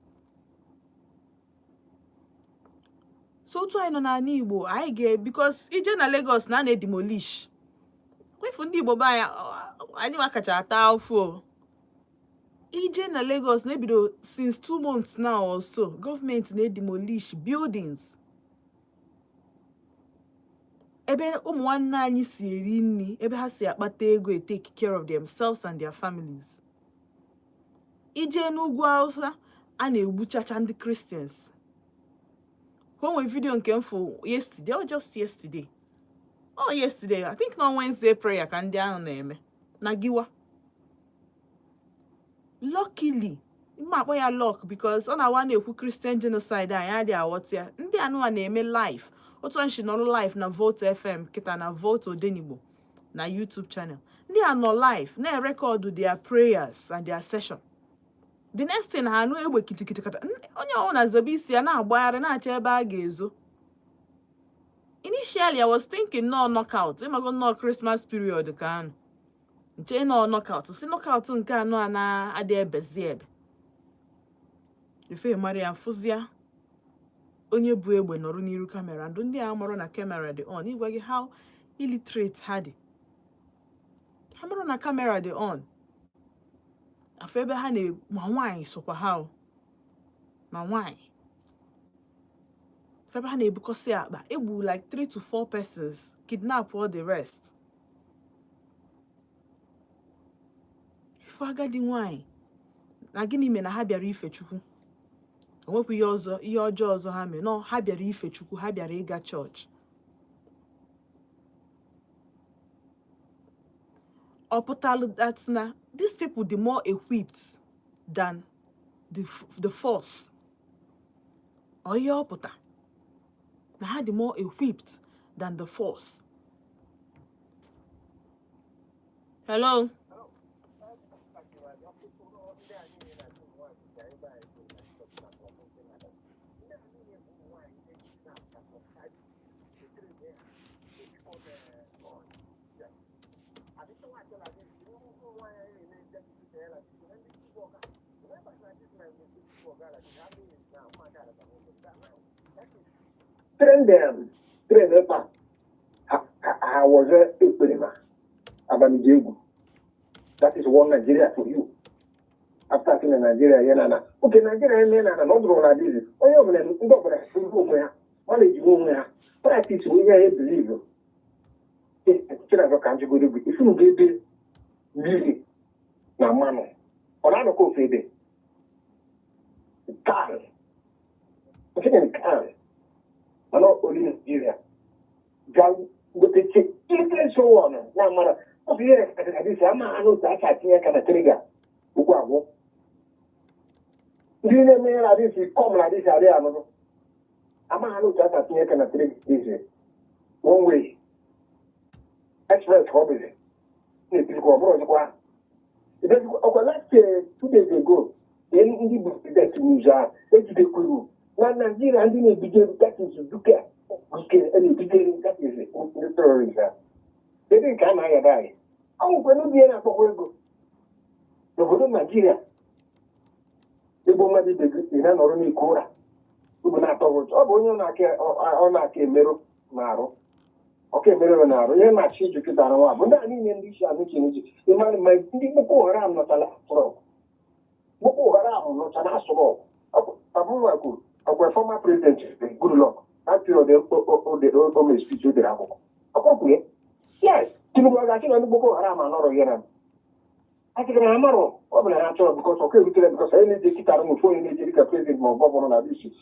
So otu anyị nọ n'ala Igbo, anyị ga, because ije na Lagos na a na-edemolish kwefu ndị Igbo be anyị, anyị ma kacha ata afụ o. Ije na Lagos na-ebido since 2 months now or so, gọọmenti na-edemolish buildings ebe ụmụ nwanne anyị si eri nri, ebe ha si akpata ego, e take care of themselves and their families. Ije n'ugwu Hausa, a na-egbuchacha ndị Christians. O nwere video nke m fụ yesterday or just yesterday oh, yesterday I think, na Wednesday prayer ka ndị ahụ na-eme na Giwa. Luckily, mma akpọ ya luck, because ọ na-awa na-ekwu Christian genocide, anyị adịghị aghọta ya. Ndị anụwa na-eme live. Otu anyị si nọrọ live na Volt FM kịta, na Volt Odenigbo na YouTube channel, ndị a nọ live na-erekọdụ their prayers and their session. The next thing, ha anụ egbe kitikiti kata. Onye ọbụla zebe isi ya, na-agbagharị, na-achọ ebe a ga-ezo. Initially, I was thinking no knockout, ịmago, nnọọ Christmas period ka anụ nche nọ knockout, si knockout nke anọ a na-adị ebezi ebe ife mara ya. Fụzia onye bụ egbe nọrọ n'iru camera, ndụ ndị a marụ na camera dị on. Ịgwa gị how illiterate ha dị, ha marụ na camera dị on. Afọ ebe ha na ma nwaanyị sokwa ha o, ma nwaanyị ebe ha na-ebukọsị akpa egbu like 3 to 4 persons, kidnap all the rest. Ife agadi nwaanyị na gịnị mere na ha bịara ife Chukwu? O nwekwa ihe ọzọ, ihe ọjọọ ọzọ ha mere? Nọ ha bịara ife Chukwu, ha bịara ịga chọọchị. Ọ pụtalụ that na these people dị more equipped than the force? Ọ ihe ọ pụta na ha dị more equipped than the force? Hello? Train them, train ebe a ha wọzọ ekperima abalị dị egwu. That is one Nigeria for you. After sị na Nigeria ya na oke Nigeria eme na na ọ dụrụ na adịghị onye ọbụla, ndị ọbụla sịrị onwe ha ọ na-ejiwe onwe ha practice onye ya believe. Chinazọ, ka njigoro gị isi ga ebe mmiri na mmanụ ọ na-anọkọ ofu ebe kan nke kan, mana oli Nigeria ga goteche ife so ọnụ na amara ọ bụ ihe adịsị ama anụ otu aka atinye aka na trigger ụkwụ agwụ. Ndị na-eme ihe na-adịsị kọm na-adịsị adịghị anụrụ ama ha n'otu aka tinye aka na trigger is one way express ka ọ bụzi na-etirikwa ọ bụrụ ọzọkwa ọkwa. Last 2 days ago, ndị bụ president n'ụzọ a ejidekwuru na Naijiria ndị na-ebije, that is duka nke na-ebijere, that is ndị terrorist a. Kedu nke a na-ayaba anyị? Ọ nwekwa n'ubi ya na-akpọkwa ego n'obodo Naijiria. Ego mmadụ ibe gị ị na-anọrọ n'iko ụra ugwu na-atọ gị ụtọ. Ọ bụ onye ọ na-aka emerụ n'arụ, ọka emerụ n'arụ. Ihe na-achọ iju kịta nwa bụ ndị a niile, ndị isi anụ chi n'iji ịmara ma ndị Boko Haram nọchala asụrụ ọgụ. Boko Haram nọchala asụrụ ọgụ. Abụnwa kwuru ọkwa former president Goodluck that period o mere speech, o dere akwụkwọ ọkwa ya. Yes, Tinubu ọ ga-achị na ndị Boko Haram anọrọ ya na achịrị na amarọ ọ bụla ha chọrọ because ọka erutere, because onye na-eje kịta na ofu onye na-eje dịka president ma ọ governor na bisi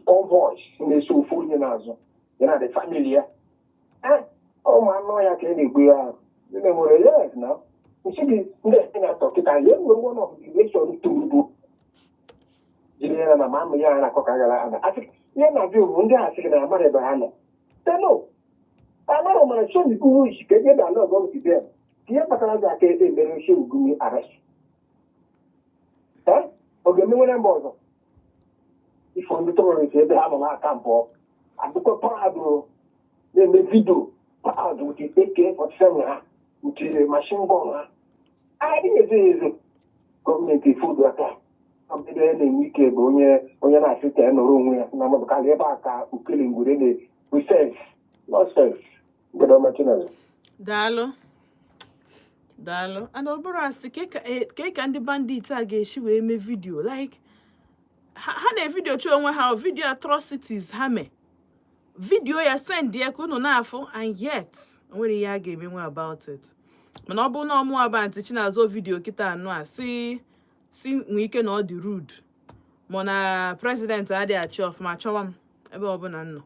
convoy na-eso ofu onye n'azụ ya na the family ya. Ụmụ anụ ọhịa ka ị na-egbu ya ahụ ndị na-enwere. Yes, na nsị gị ndị na-atọ kịta ya enwere one of the nation toro jiri ya na ma amụ ya na-akọ ka gara aga. Asị ihe na-ajụ bụ ndị a sịrị na amara ebe ha nọ teno amara mara Shehu isi ka ebe ala ọgọ nke dem ihe kpatara ji aka emere Shehu Gumi arrest. Ọ ga-emenwe na mba ọzọ ifo ndị terrorist ebe ha nọ n'aka mpụ adịkwa paradụ na-eme video paradụ with AK-47 ha, with machine gun ha adịghị ezo ezo. Gọọmenti efodu aka ebe na-enwe ike bụ onye onye na-asị ka ya nọrọ onwe ya na mmadụ karịa ebe a ka ukele ngwere na-nonsense, nonsense. Mgbede ọma, Chinazụ. Daalụ, daalụ. And ọ bụrụ asị ka ka ndị bandit a ga-esi wee mee video like ha na-evideo chi onwe ha video atrocities ha mee video ya, send ya ka unu na-afụ, and yet o nwere ihe a ga-emenwe about it. Mana ọ bụrụ na ọmụ abantị Chinazụ video kịta anụ a si nwee ike na ọ dị rude, ma na president adịghị achị ọfụma, chọwa m ebe ọbụla m nọ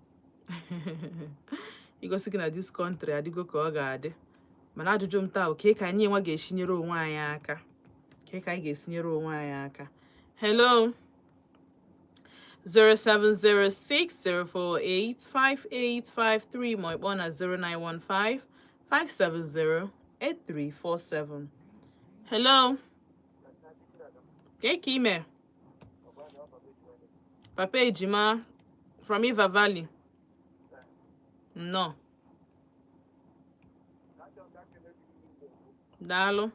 igosi gị na this country adịgo ka ọ ga-adị. Mana ajụjụ m taa bụ ka anyị nwa ga-esi nyere onwe anyị aka, ka anyị ga-esi nyere onwe anyị aka. Hello? 07060485853, ma ịkpọ na 09155708347. Hello. Ke ka ime? Papa Ejima from Iva Valley. Nnọọ. Daalụ.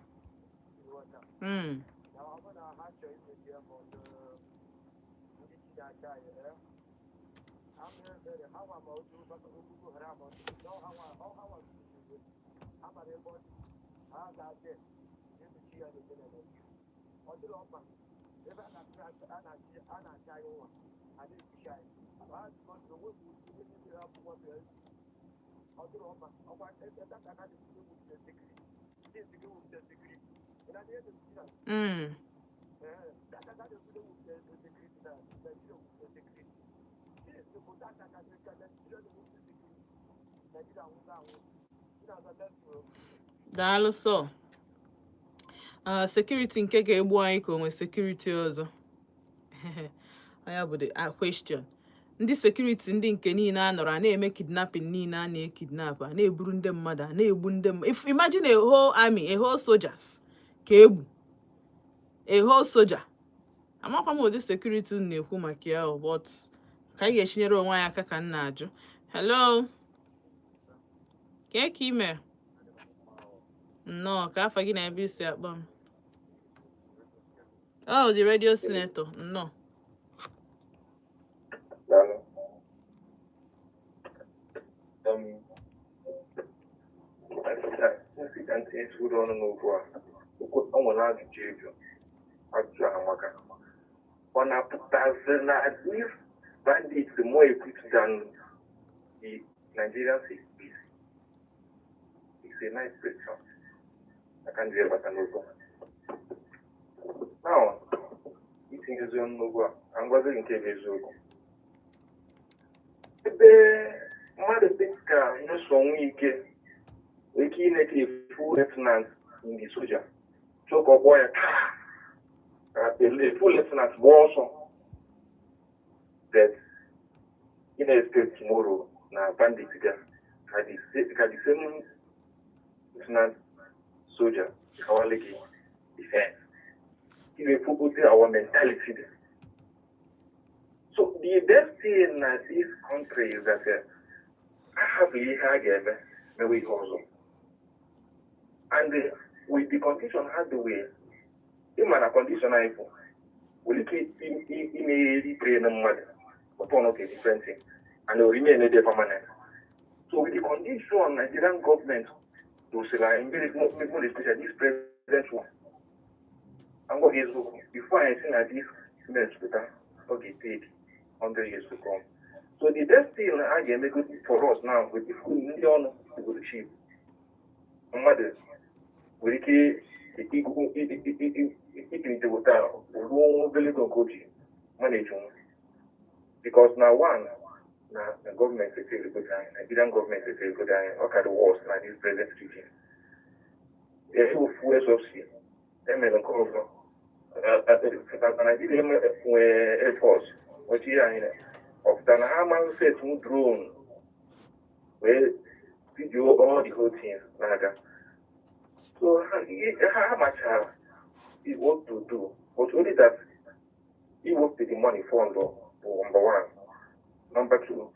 Daalụ sọ. Security nke ga-egbu anyị ka o nwee security ọzọ. Anya bụ the question. Ndị security, ndị nke niile a nọrọ a na-eme kidnapping niile a na-ekidnap, a na-eburu ndị mmadụ, a na-egbu ndị mmadụ. If imagine a whole army, a whole soldiers ka egbu a whole soldier. Amakwa m ụdị security unu na-ekwu maka ya o, but ka anyị ga-echinyere onwe anyị aka ka m na-ajụ. Hello. Kee ka ime? Nnọọ. Ka afa gị na ebe isi akpọ m? Oh, the radio senator. Nnọọ. Daalụ. Nsị ka ntinye ezigbo ọnụ n'okwu a. O nwere ajụjụ ịjụ. Ajụjụ ahụ maka. Ọ na-apụtazi na if bandits are more equipped than the Nigerian police? It's a nice question. I can't do better n'okwu. Now, itinye ezi ọnụ n'okwu a, ka m gwazi gị nke bụ eziokwu. Ebe mmadụ dị ka Nyesom Wike nwere ike ineke full lieutenant in the soldier chọọ ka ọ kpọọ ya taa ka a full lieutenant gbaa ọsọ, that ị na-expect tomorrow na bandit ga ka the same lieutenant soldier kawale gị defense. Ị na-ekwugote our mentality there. So the best thing na this country is that ahapụ ihe a ga-eme mewe ihe ọzọ. And with the condition ha dị wee ịma na condition anyị bụ nwere ike imegheri brain mmadụ, but not a different thing and it will remain there permanent. So with the condition Nigerian government dosiri anyị, very more especially this present one, I'm going eziokwu, before anyị si na this mess pụta, ọ ga-take 100 years to come. So the best thing a ga-emegodi for us now with the ndị ọnụ obodo chief mmadụ nwere ike ikirite weta ruo obere ego nke o ji manage nwe, because na one na gọọmenti eferegodo anyị, Nigerian gọọmenti eferegodo anyị. Ọ ka dị worse na this present regime. Ewu fuel subsidy emere nke ọzọ na Nigeria nwee air force ọchị anyị na ọpụta na ha amaghị set drone wee video all the whole things na-aga. So ha machara what to do, but only that iwepụta the money fund bụ number one. Number two,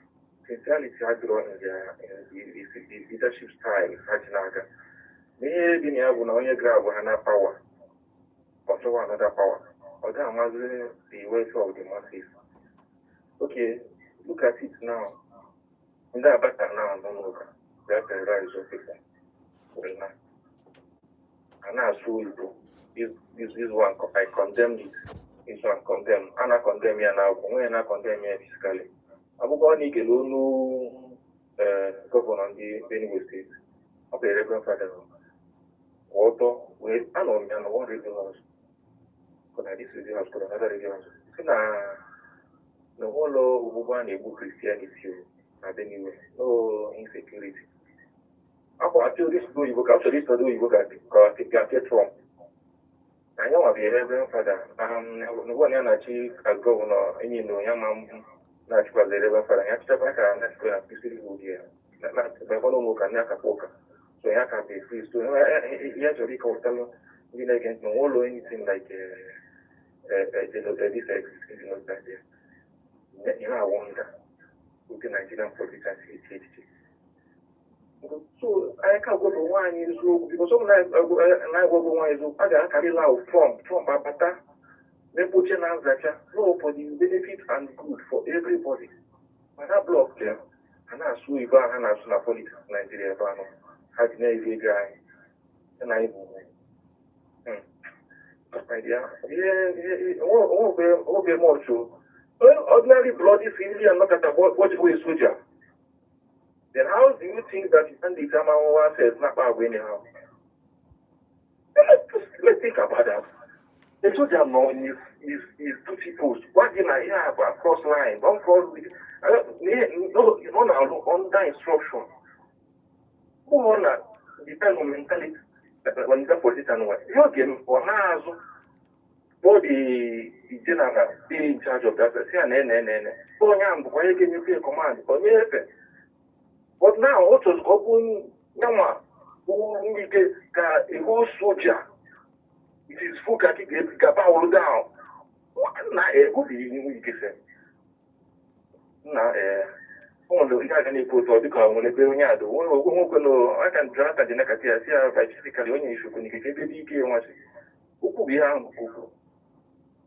sincerity adịrọ in the leadership style ha ji n'aka. N'ihe dị na ya bụ na onye grab ha na power, ọ chọwa another power, ọ ga amazi the welfare of the masses. Okay, look at it now. Ndị Abacha now nọ n'ụka bịa terrorize people wee na a na-asụ oyibo. This one, I condemn it. This one condemn, a na-condemn ya na akwụkwọ nwunye na-condemn ya physically. Akwụkwọ na ikele olu governor ndị Benue State, ọ bụ Reverend Father kwụ ọtọ wee anọ m ya na one radio house, na this radio house kọrọ another radio house, si na ụlọ ogbugbu a na-egbu Christianity o na Benue, no insecurity. Akwa achọ ịsụdo oyibo ka achọrọ ịsụdo oyibo ka ga-apịa Trump. Na ya nwa bụ Reverend Father. N'ugbu a ya na-achị as governor, enyi na ya ma na-achịkwazi Reverend Father. Ya chịchakwa ka na-achịkwa ya priesthood ya. Na ụmụ ụka ndị akakwa ụka. So ya ka bụ priest. So ya chọrọ ịkọwalụ ndị na-ege ntị na onwere anything like this genocide there. Ị na-awonder otu Nigerian politicians si eche echiche. So anyị ka gwagwo nwaanyị eziokwu, because ọ bụ na anyị gwagwo nwaanyị eziokwu, a ga-akarịla ahụ Trump abata mekpoche na nzacha, no, for the benefit and good for everybody. Mana block ya, ha na-asụ oyibo ahụ ha na-asụ na politics Nigeria ebe ahụ ha ji na-eri ego anyị ya na anyị bụ my dear, ihe onwebe much o. Ordinary bloody civilian nọkọta gbọchikwa a soldier. Then how do you think that ndị Kamawa says nakpa agwa anyhow? Let's think about that. The soldier nọ in his duty post. Gwa gị na ihe a bụ cross line, don't cross the nọ na-alụ under instruction. Ụmụ na depend on mentality when the politician nwe. Ihe ọ ga-eme, ọ na-azụ kpọọ the general dey in charge of that, sị ya na ene ene ene. Onye ahụ bụkwa onye ga-enyekwa ya command, onye efe. But now, ọ chọrọ ka ọ bụ nyanwa bụ ike ka a whole soldier, it is full ka ga bow down. Na ego bụ iwu ike sị. Na o nwere ihe aga na-ekwu otu ọ dịka nwere ebe onye adụ nwoke na aka Jonathan ji nakata ya si ya by physically onye isiokwu n'ike ka ebe dị ike nwasị okwu bụ ihe ahụ nke ukwuu.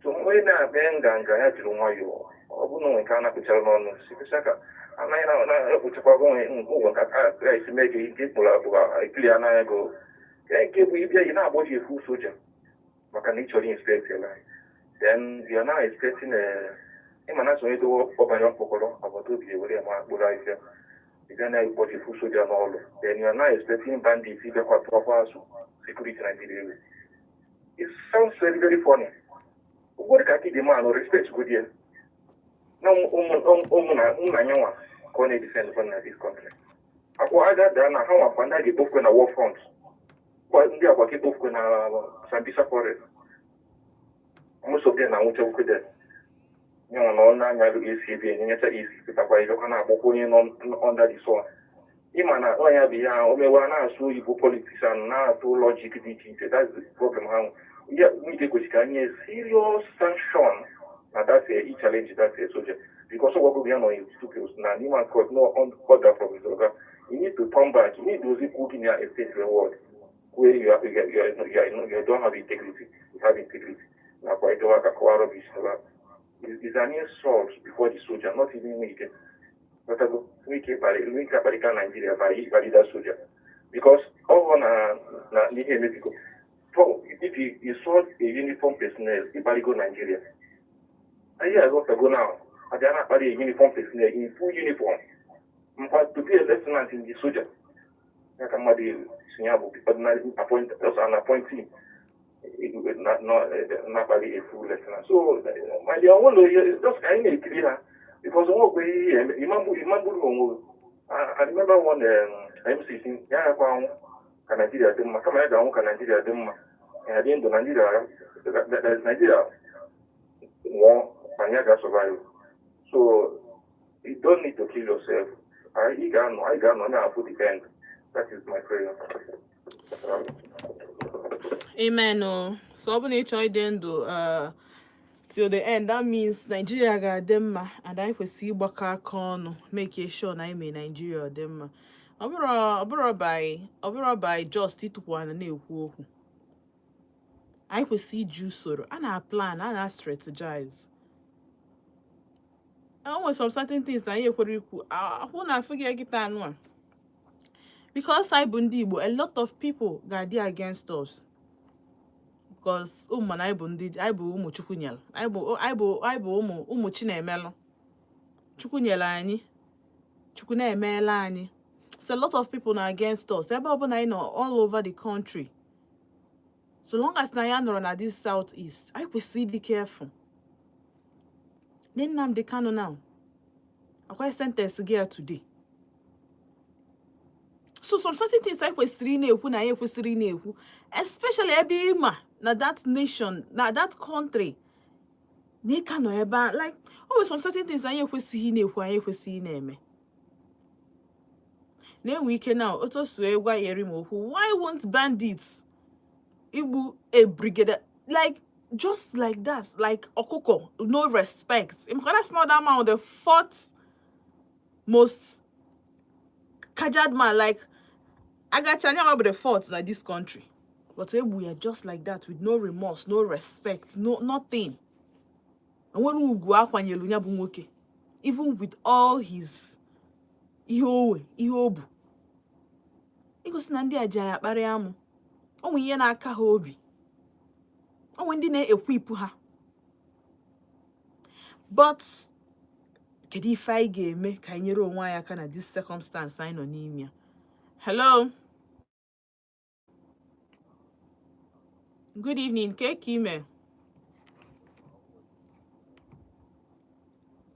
So onye na-akpa nganga ya jiri nwayọọ, ọ bụrụ na onwe nke a na-akpụchara n'ọnụ si ka anaghị na-ekpuchakwa onwe ụgwọ nka ka esi mee ka ike kpụrụ akpụ ekiri ya n'anya go nke bụ ịbịa yi na-agbaji efu soja maka na ị chọrọ inspect line, then you are now expecting ịma na sonye dowe ọbanye ọkpọkọrọ agbata obi ewere ya ma kpụrụ ahịhịa ịbịa na ịkpọji efu soja n'ọlụ, then you are now expecting bandits ịbịakwa tụọkwa azụ security Nigeria ewu. It sounds very, very funny. Ugbo dị ka akị dị man respect go there na ụmụ na nna ya nwa ka ọ na-edefend kwa na this country. Akwa agha daa na ha nwakwa ndị a ga-ekpofukwe na war front, ndị agwa ka ekpofukwe na Sambisa Forest. Most of them na nwụcha there. Nyanwa na ọ na-anya esi ebe enyecha esi pụtakwa ịbịakwa na-agbakwa onye nọ under the sun. Ịma na ọ ya bụ ihe ahụ o mewa na-asụ oyibo politics and na-atụ logic dị iche iche. That's the problem ha nwe. Ike kwesịrị ka nye serious sanction na that e challenge that soldier, because ọgwago ya nọ in studios na Newman court, no order from his oga. You need to turn back. You need to kwu gị na estate reward where you don't have integrity. You have integrity nakwa ịdọwa aka kọwa rubbish ebe is an insult before the soldier, not even Wike. But Wike akparịka Nigeria by ịkparị that soldier, because ọ na na n'ihe emebigo. If you insult a uniform personnel, ịkparịgo Nigeria. Anyị aghọtago now, abịa na-akparị a uniform personnel in full uniform. Mkpa to be a lieutenant in the soldier ya ka mmadụ si ya bụ ordinary appoint, also an appointee na-akparị a full lieutenant. So my dear, onwere just ka anyị na-ekiri ha, because onwekwe ihe ịmagburu onwe. I remember one MCC ya yakwa anwụ ka Nigeria dị mma, kama ya ga-anwụ ka Nigeria dị mma, ya dị ndụ Nigeria nwụọ ma ya ga-survive. So you don't need to kill yourself. Anyị ga-anọ na-afụ the end. That is my prayer. Amen o. So ọ bụ na ị chọọ ịdị ndụ till the end, that means Nigeria ga-adị mma and anyị kwesịrị ịgbakọ aka ọnụ make sure na anyị mee Nigeria ọ dị mma. Ọ bụrụ by just ịtụpụ ana na-ekwu okwu. Anyị kwesịrị iji usoro a na-plan, a na-strategize. O nwere some certain things na anyị ekwere ikwu akwụ na afụ gị kịta anụ a, because anyị bụ ndị Igbo, a lot of people ga-adị against us, because ụmụ na anyị bụ ndị anyị bụ ụmụ Chukwu nyere anyị bụ ụmụ Chinemelụ Chukwu nyere anyị, Chukwu na-emeela anyị. So a lot of people na against us ebe ọbụla anyị nọ, all over the country. So long as na ya nọrọ na this South East, anyị kwesịrị ịdị careful. Nnamdi Kanu now akwa sentence gị ya today. So some certain things anyị kwesịrị ị na-ekwu na anyị ekwesịrị ị na-ekwu, especially ebe ịma na that nation, na that country, na ịka nọ ebe a. Like, o nwere some certain things anyị ekwesịghị ị na-ekwu, anyị ekwesịghị ị na-eme. Na-enwe ike na otu o si wee gwa ya eri m okwu, why won't bandits igbu a brigadier like just like that, like ọkụkọ, no respect? Because that's not that man, the fourth most kajad man, like agacha anya bụ the fourth na this country, but egbu ya just like that, with no remorse, no respect, no nothing. Enwere ugwu akwanyelu ya bụ nwoke, even with all his ihe owe ihe o bu igosi na ndị a ji anyị akparị amụ. O nwe ihe na-aka ha obi, o nwe ndị na-ekwipụ ha. But kedu ife anyị ga-eme ka anyị nyere onwe anyị aka na this circumstance anyị nọ n'ime ya? Hello, good evening. Ke ka ime?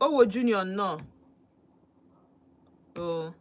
Owo Junior, nnọọ o.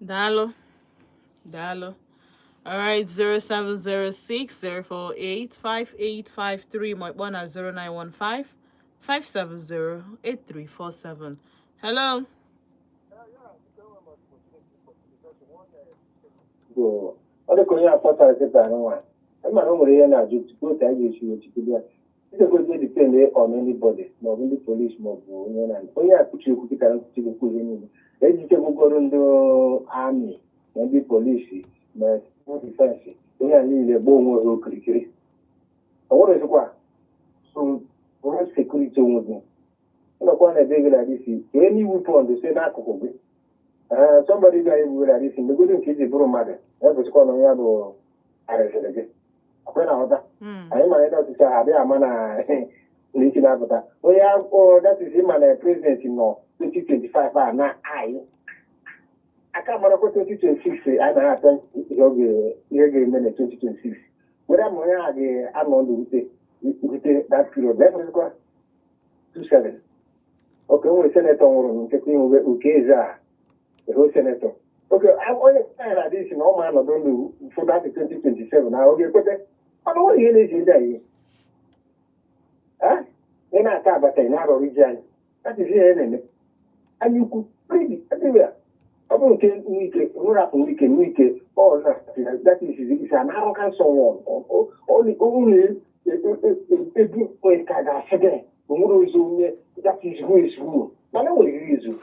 Daalụ, daalụ. All right, 0706 048 5853 ma ịkpọ na 0915 570 8347. Hello. Bụ ọ dịka onye akpọtara kịta nwa, mana o nwere ihe na-ajụ tupu otu anyị ga-esi wee chikwudo ya. Ichekwezi depend on anybody, maọbụ ndị polisi, maọbụ onye na onye akpụchi okwu kịta nkwuchi okwu ihe niile ejichekwugoro ndị amị na ndị polisi ma Defense, ihe a niile gba onwe ha okirikiri. Ọ nwerezikwa so bụrụ security onwe gị ụlọkwa na ebe gị na isi ka enyi weapon si n'akụkụ gị. Ee, somebody bịara egbu gị isi mgbegodo nke iji bụrụ mmadụ ya gosikwa na ya bụ arịsịrị gị ọkwe na nghọta. Anyị mara ebe ọchịchị ahụ adịghị ama na n'isi na-apụta onye akwụkwọ datịzi, ma na president nọ 2025 a na anyị aka marakwa 2026. Anyị na-ata ihe ga-eme na 2026 were ma onye a ga-anọ ndụ rute that period na 27. Oke nwere senator nwụrụ nkekwa inwe oke eze a eho senator oke onye anyị na-adị isi na ọ ma anọdụ ndụ ụfọdụ afọ 2027 na ọ ga-ekweta. Mana nwere ihe na-ezi ndị a ihe ị na-ata abacha, ị na-arọrọ ji anyị. That is ihe na-eme anya ukwu greedy everywhere. Ọ bụ nke Nwike nrapụ Nwike Nwike ọ na that is an arrogant someone. Unu ebu onye ka ga-asị gị onwere ozi onye that is who is who, mana enwere ihe izu.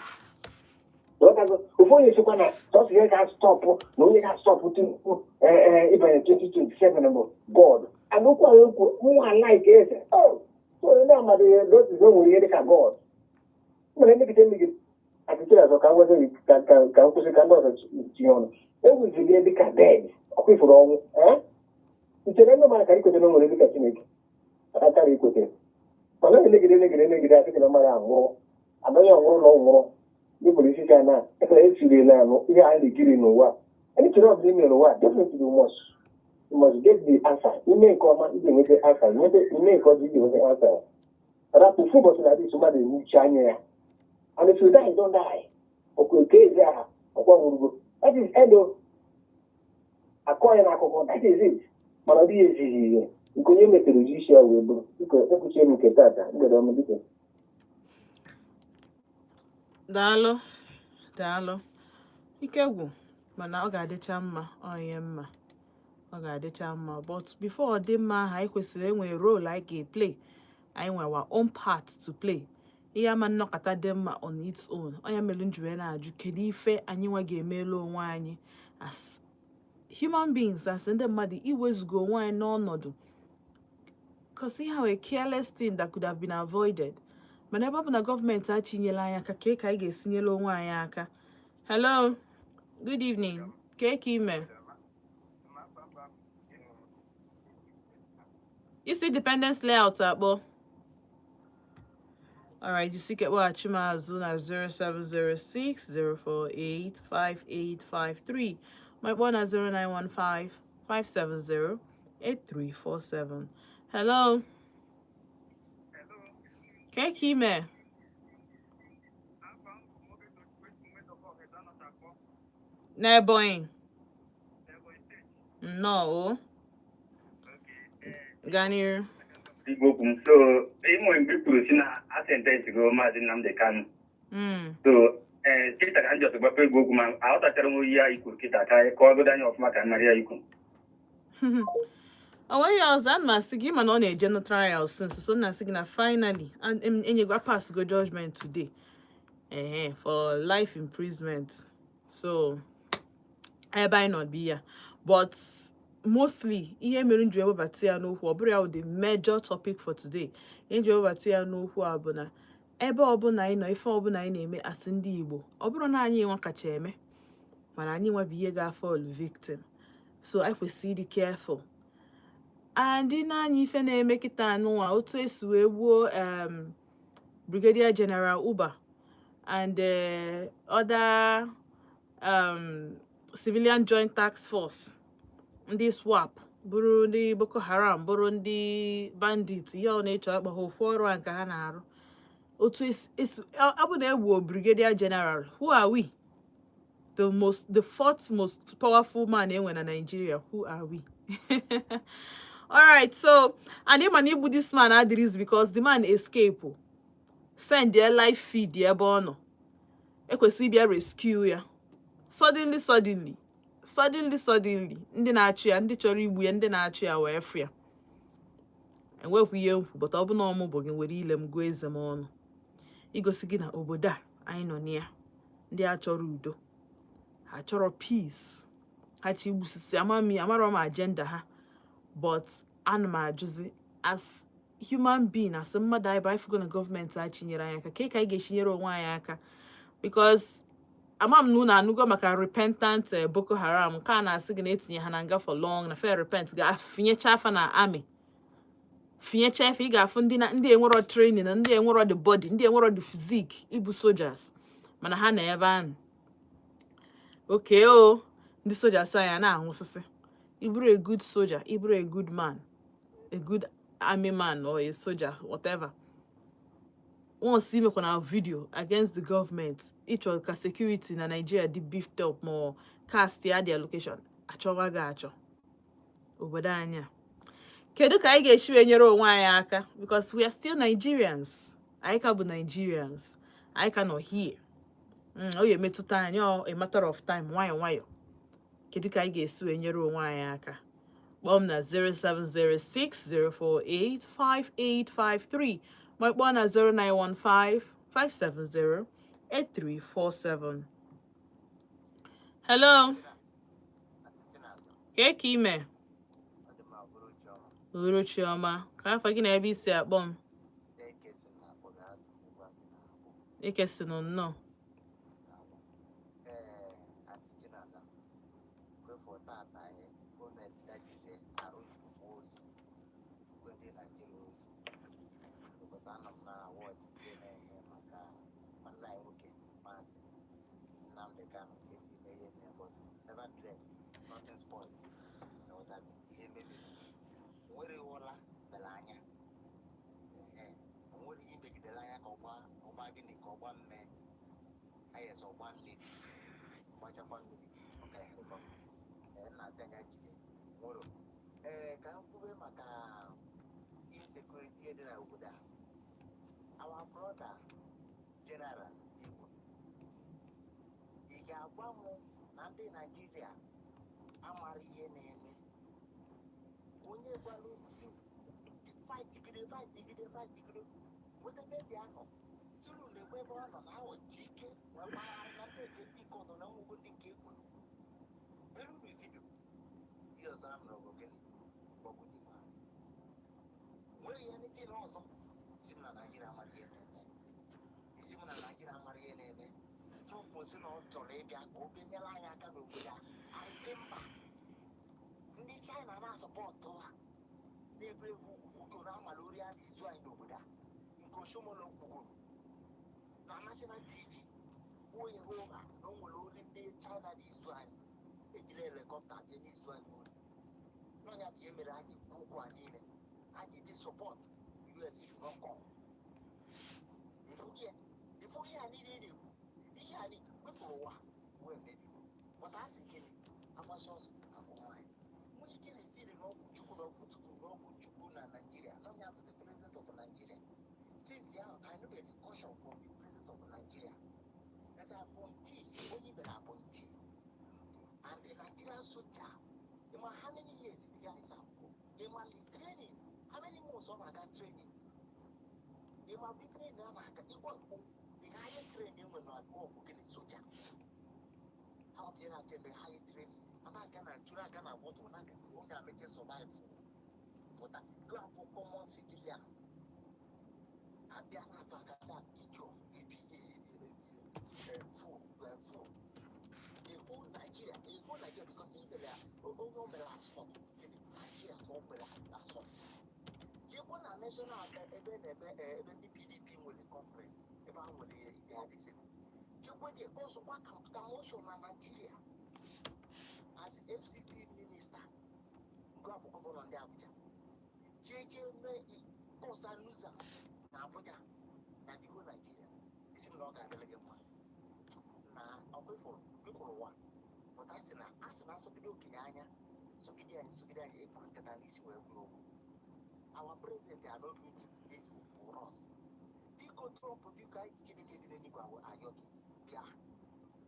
Ofu onye sịkwa na sọsọ ihe ga-astop na onye ga-astop tupu ịbanye 2027 bụ God. And okwu ahụ ekwu nwa like eze oh so onye na-amadị ihe dozizi o nwere ihe dịka God mere emegide emegide atịtị azọ ka ngwazi gị ka nkwụsị ka ndị ọzọ tinye ọnụ. Ewuziri ihe dịka dead ọkwa ifuru ọnwụ ee nchere ndị mmadụ ka ikwete na o nwere dịka Chineke akara ikwete, mana emegide emegide emegide asị gị na mmadụ anwụrụ anaghị ọnwụrụ na ọ nwụrụ ndị bụrụ isi ka na esiri na anụ ihe anyị na-ekiri n'ụwa. Anyị chere ọbụla ime n'ụwa, definitely you must get the answer. Ime nke ọma, ị ga-enweta answer. Nweta ime nke ọjọọ, ị ga-enweta answer. Rapụ ofu ụbọchị na adịghị mmadụ enwuchi anya ya. And if you die, you don't die. Ọkwa eke eze aha ọkwa nwụrụgo, that is end o. Akọ ya n'akụkọ, that is it. Mana ọ dịghị ezighi ihe nke onye metere ji isi ya wee bụrụ. Biko, ekwuchie m nke tata. Mgbede ọma, biko. Daalụ, daalụ. Ike gwụ, mana ọ ga-adịcha mma. Ọ ihe mma, ọ ga-adịcha mma. But before ọ dị mma ahụ, anyị kwesịrị enwe role anyị ga-eplay. Anyị nwe our own part to play. Ihe ama nnọkọta dị mma on its own. Onye mere m ji wee na-ajụ, kedu ife anyị nwa ga-emelu onwe anyị as human beings, as ndị mmadụ, iwezuga onwe anyị n'ọnọdụ? Cause ihe a careless thing that could have been avoided, mana ebe ọ bụ na gọọmenti achinyela anyị aka, kee ka anyị ga-esinyela onwe anyị aka? Hello, good evening. Kee ka ime? Isi Independence Layout akpọ. Alright, jisike kpọghachi m azụ na 07060485853, ma kpọọ na 09155708347. Hello, kee ka ime? N'Ebonyi nnọọ o. Gaa n'iru. Igbo okwu m. So ịmụ mgbe i kwuru si na a sentence go Maazị Nnamdi Kanu. So ee, kịta ka m just gbapụ egwu okwu, ma aghọtachara m oyi ya i kwuru kịta ka kọwagodo anya ọfụma ka m mara ya ikwu. O nweghị ọzọ ana m asị gị, mana ọ na-eje no trial since, so na asị gị na finally enyego pass go judgment today, ehe, for life imprisonment. So ebe anyị nọ bi ya, but mostly ihe mere m ji ewebata ya n'okwu, ọ bụrụ ya wụ the major topic for today, ihe m ji ewebata ya n'okwu a bụ na ebe ọbụla anyị nọ, ife ọbụla anyị na-eme asị ndị Igbo, ọ bụrụ na anyị nwa kacha eme, mana anyị nwa bụ ihe ga-afall victim. So anyị kwesịrị ịdị careful. And n'anya ife na-eme kịta anụnwa, otu esi wee gbuo Brigadier General Uba and other civilian joint task force, ndị swap bụrụ ndị Boko Haram, bụrụ ndị bandit, ihe ọ na-eche akpọ ha, ofu ọrụ a nke ha na-arụ. Otu esi ọ bụ na egbuo Brigadier General, who are we? The fourth most powerful man enwe na Nigeria, who are we? Alright, so and ịma na igbu this man adịrịzi because the man escape, send their live feed ebe ọ nọ, ekwesịrị ịbịa rescue ya. Suddenly, suddenly, suddenly, suddenly, ndị na-achụ ya, ndị chọrọ igbu ya, ndị na-achụ ya wee fụ ya. Enwekwa ihe nkwu, but ọ bụ na ọmụ bụ gị nwere ile m gụọ eze m ọnụ igosi gị na obodo a anyị nọ na ya, ndị a chọrọ udo, ha chọrọ peace. Ha chi igbusisi amami amarọ m agenda ha, but ana m ajụzi, as human being, as mmadụ anyị bụ, anyị fụgo na gọọmenti a chinyere anyị aka ka anyị ga-echinyere onwe anyị aka, because ama m na unu anụgo maka repentant Boko Haram nke a na-asị gị na etinye ha na nga for long na fair repent ga-afinyecha afa na army, finyecha efe. Ị ga-afụ ndị na ndị enwero training na ndị enwero the body, ndị enwero the physique ịbụ soldiers, mana ha na ebe ahụ. Okay, o ndị soldiers anyị a na-anwụsịsị. Ị bụrụ a good soldier, ị bụrụ a good man, a good army man or a soldier, whatever, once imekwa na video against the government, ịchọ ka security na Nigeria dị beefed up ma ọ cast ya their location, achọwa gị achọ. Obodo anyị a, kedu ka anyị ga-esi wee nyere onwe anyị aka? Because we are still Nigerians, anyị ka bụ Nigerians, anyị ka nọ here. Ọ ga-emetụta anyị, ọ a matter of time. Nwayọ nwayọ, kedu ka anyị ga-esi wee nyere onwe anyị aka? Kpọọ m na 07060485853, ma kpọọ na 09155708347. Hello, kee ka ime? Uhuruchi ọma. Ka afọ gị na ebe isi akpọ m? Ekesinụ nnọọ. Ee, Aunty Chinasa, kwefu tata anyị gọọmenti dajize arụ juru m oyi, igwe ndị Naijiria oyi, because anọ m na watch ihe na-eme maka nwanne anyị nwoke, Maazị Nnamdi Kanu, ka esi mee ihe mee, but nevertheless nothing spoil. Ihe mebiri nwere ụra bere anya. Ee, o nwere ihe megidere anya ka ọgba ọgba gịnị, ka ọgba mme ayes, ọgba mmiri gbachakwa mmiri ọka ịhụkwa. Ee, nna-asị anya jide nwere. Ee, ka m kwube maka insecurity dị na obodo a. Our brother General Igbo, ị ga-agwa m na ndị Naijiria amara ihe na-eme? Onye gwara unu si fight gide, fight gide, fight gide, nweta ebe dị anọ tụrụ na-ekwe ebe ọ nọ na awọ ji ike wee gbagharị na ndị oche ndị nke ọzọ na nwego ndị nke ekwuru mere unu video. Ihe ọzọ a nụrụ bụ gịnị? Gbọgbu dị ma nwere ihe ndị na ọzọ si m na Naijiria mara ihe na-eme, isi m na Naijiria mara ihe na-eme. Trump si na ọ chọrọ ịbịa ka o bịa nyere anyị aka n'obodo a, anyị sị mba. Ndị China na-asọpọtụ ha na-ebu egwu udo na amala ori a na-ezu anyị n'obodo a, nke Oshiomhole kwugoro na national TV, onye ụgha na o nwere ori ndị China na-ezu anyị, ejiri helicopter bịa n'izu anyị ori n'ọnya bụ ihe mere anyị kwu okwu a niile. Anyị dị support US should not come. Ifu ihe a niile ị na-ekwu, ihe a niile wepụrụ ụwa wee mebi pụta. Asị gịnị? Agbasa ọsọ agụ nwaanyị nwere ike na-efiri n'ọgwụ Chukwu, n'ọgwụ Chukwu, n'ọgwụ Chukwu na Nigeria n'ọnya bụ the president of Nigeria. Since ahụ, I know the caution from the president of Nigeria as appointee, onye mere appointee and the Nigerian soldier. Ịma how many years the guy is out? Ịma the training, how many months ọ na-aga training? Ịma the training a na-aga ịgwa the highest training enwe na ọ bụ gịnị? Soja ha ọ bịa na-achọ eme highest training a na-aga na ntụrụ aga na bọtụ na-aga onye ameche survive pụta go abụ common civilian abịa na-atụ aka sị ijọ ebi full full a whole Nigeria, a whole Nigeria, because he mere onye o mere assault gịnị Nigeria ka o mere assault. Jekwa na national ebe na-eme ebe ndị PDP nwere conference, ebe ha nwere ikpe adịsị, jekwa dị ọzọkwa commotion na Nigeria as FCT minister nke bụ governor ndị Abuja, jee jee mee cause nuisance na Abuja na the whole Nigeria. Isi m na ọ ga-adịrị gị mma na ọkwefụrụ kwefụrụ ụwa pụta. Sị na a sị na asọgide okenye anya, sọgide anyị, sọgide anyị, ekpuru nkata n'isi wee bụrụ okwu. Our president are not going to do for us. Biko Trump, biko, anyị ji Chineke dị n'eluigwe ayọ gị, bịa.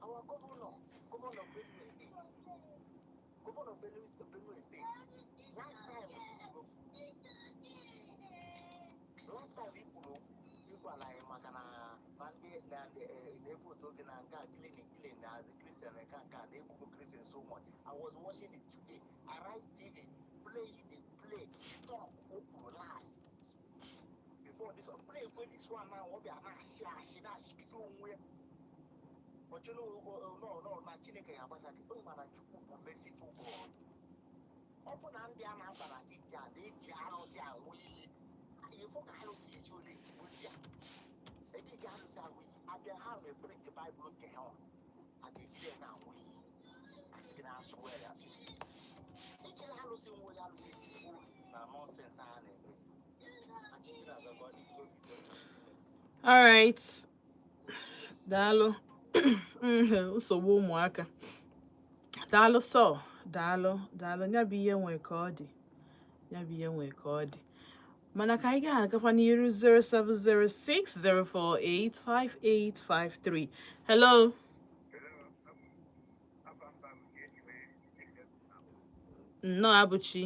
Our governor, governor Benue State, governor Benue State, last time last time i kwuru, ị gwara anyị maka na Ma ndị na na-ebu otu oge na nke a clean clean na as a Christian, nke a na-egbugbo Christian so much. I was watching it today, Arise TV play the play talk o kwuru last before this one, play kwe this one now. Ọ bịa na-asị asị, na-asịgide onwe ya ọchịrị. No, na Chineke ga-agbasa gị. Onye mana Chukwu bụ merciful God. Ọ bụ na ndị a na-aba na titi a na-eji arụsị anwụ iyi. Ịfụ ka arụsị isi ole ejigbo ndị a eji arụsị anwụ iyi abịa, ha na-eprint Baịbụl nke ha, a ga-ejiri ya na-anwụ iyi. Asị gị na-asụ ya ijiri arụsị nwe onye arụsị ejigbo na nonsense ha na-eme. Achịchị na-azakwa. All right, daalụ. Nsogbu ụmụaka. Daalụ sọ, daalụ, daalụ. Ya bụ ihe nwee ka ọ dị, ya bụ ihe nwee ka ọ dị, mana ka anyị ga-agakwa n'iru. 07060485853. Hello. Nnọọ, Abụchi.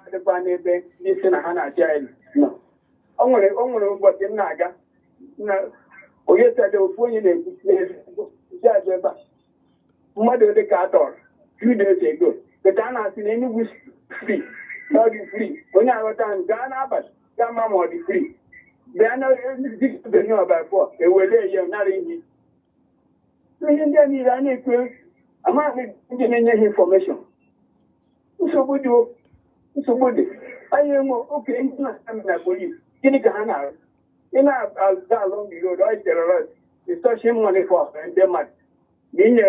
Adịkwa n'ebe ndị si na ha na-achị anyị nọ. O nwere ụbọchị m na-aga na onye sede ofu onye na-ekwu n'ezi aja ebe a, mmadụ ole ka a tọrọ few days ago, but a na-asị na Enugu free, na ọ dị free. Onye aghọta m gaa n'abalị gaa ma ọ dị free, bịa na Benue by four ewele ya nara ihe. Ihe ndị a niile a na-ekwe, amaghị ndị na-enye ha information. Nsogbu dị o, nsogbu dị. Anyị enwe oke ndị na-eme na police, gịnị ka ha na-arụ? Ị na-aga along the road, ọ terrorize, extortion money for ndị mmadụ na inye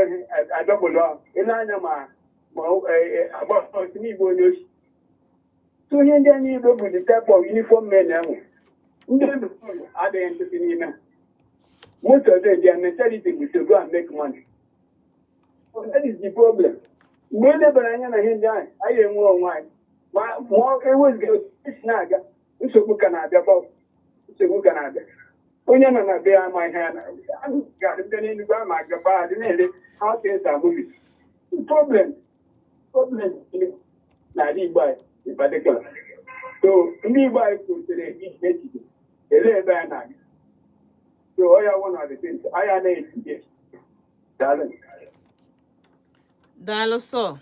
adọgbolo ị na-anya ma agba ọsọ n'igbe onye ochi. So ihe ndị a niile bụ the type of uniform men enwe. Ndị adịghị nkịtị n'ime ha. Most of them, their mentality is to go and make money. So that is the problem. Mgbe e lebara anya na ihe ndị ahụ, anyị enwe onwe anyị ma ọ ewezụga otu esi na-aga, nsogbu ka na-abịakwa, nsogbu ka na-abịa. Onye nọ na be ya ama ihe ya na ga-adị ndị n'Enugu ama agaba adị na-ele how things are moving. Problem n'ala Igbo anyị in particular. So ndị Igbo anyị kwesịrị iji echiche elee ebe anyị na-aga. So ọ ya one of the things anyị anaghị etinye. Daalụ. Daalụ sọ.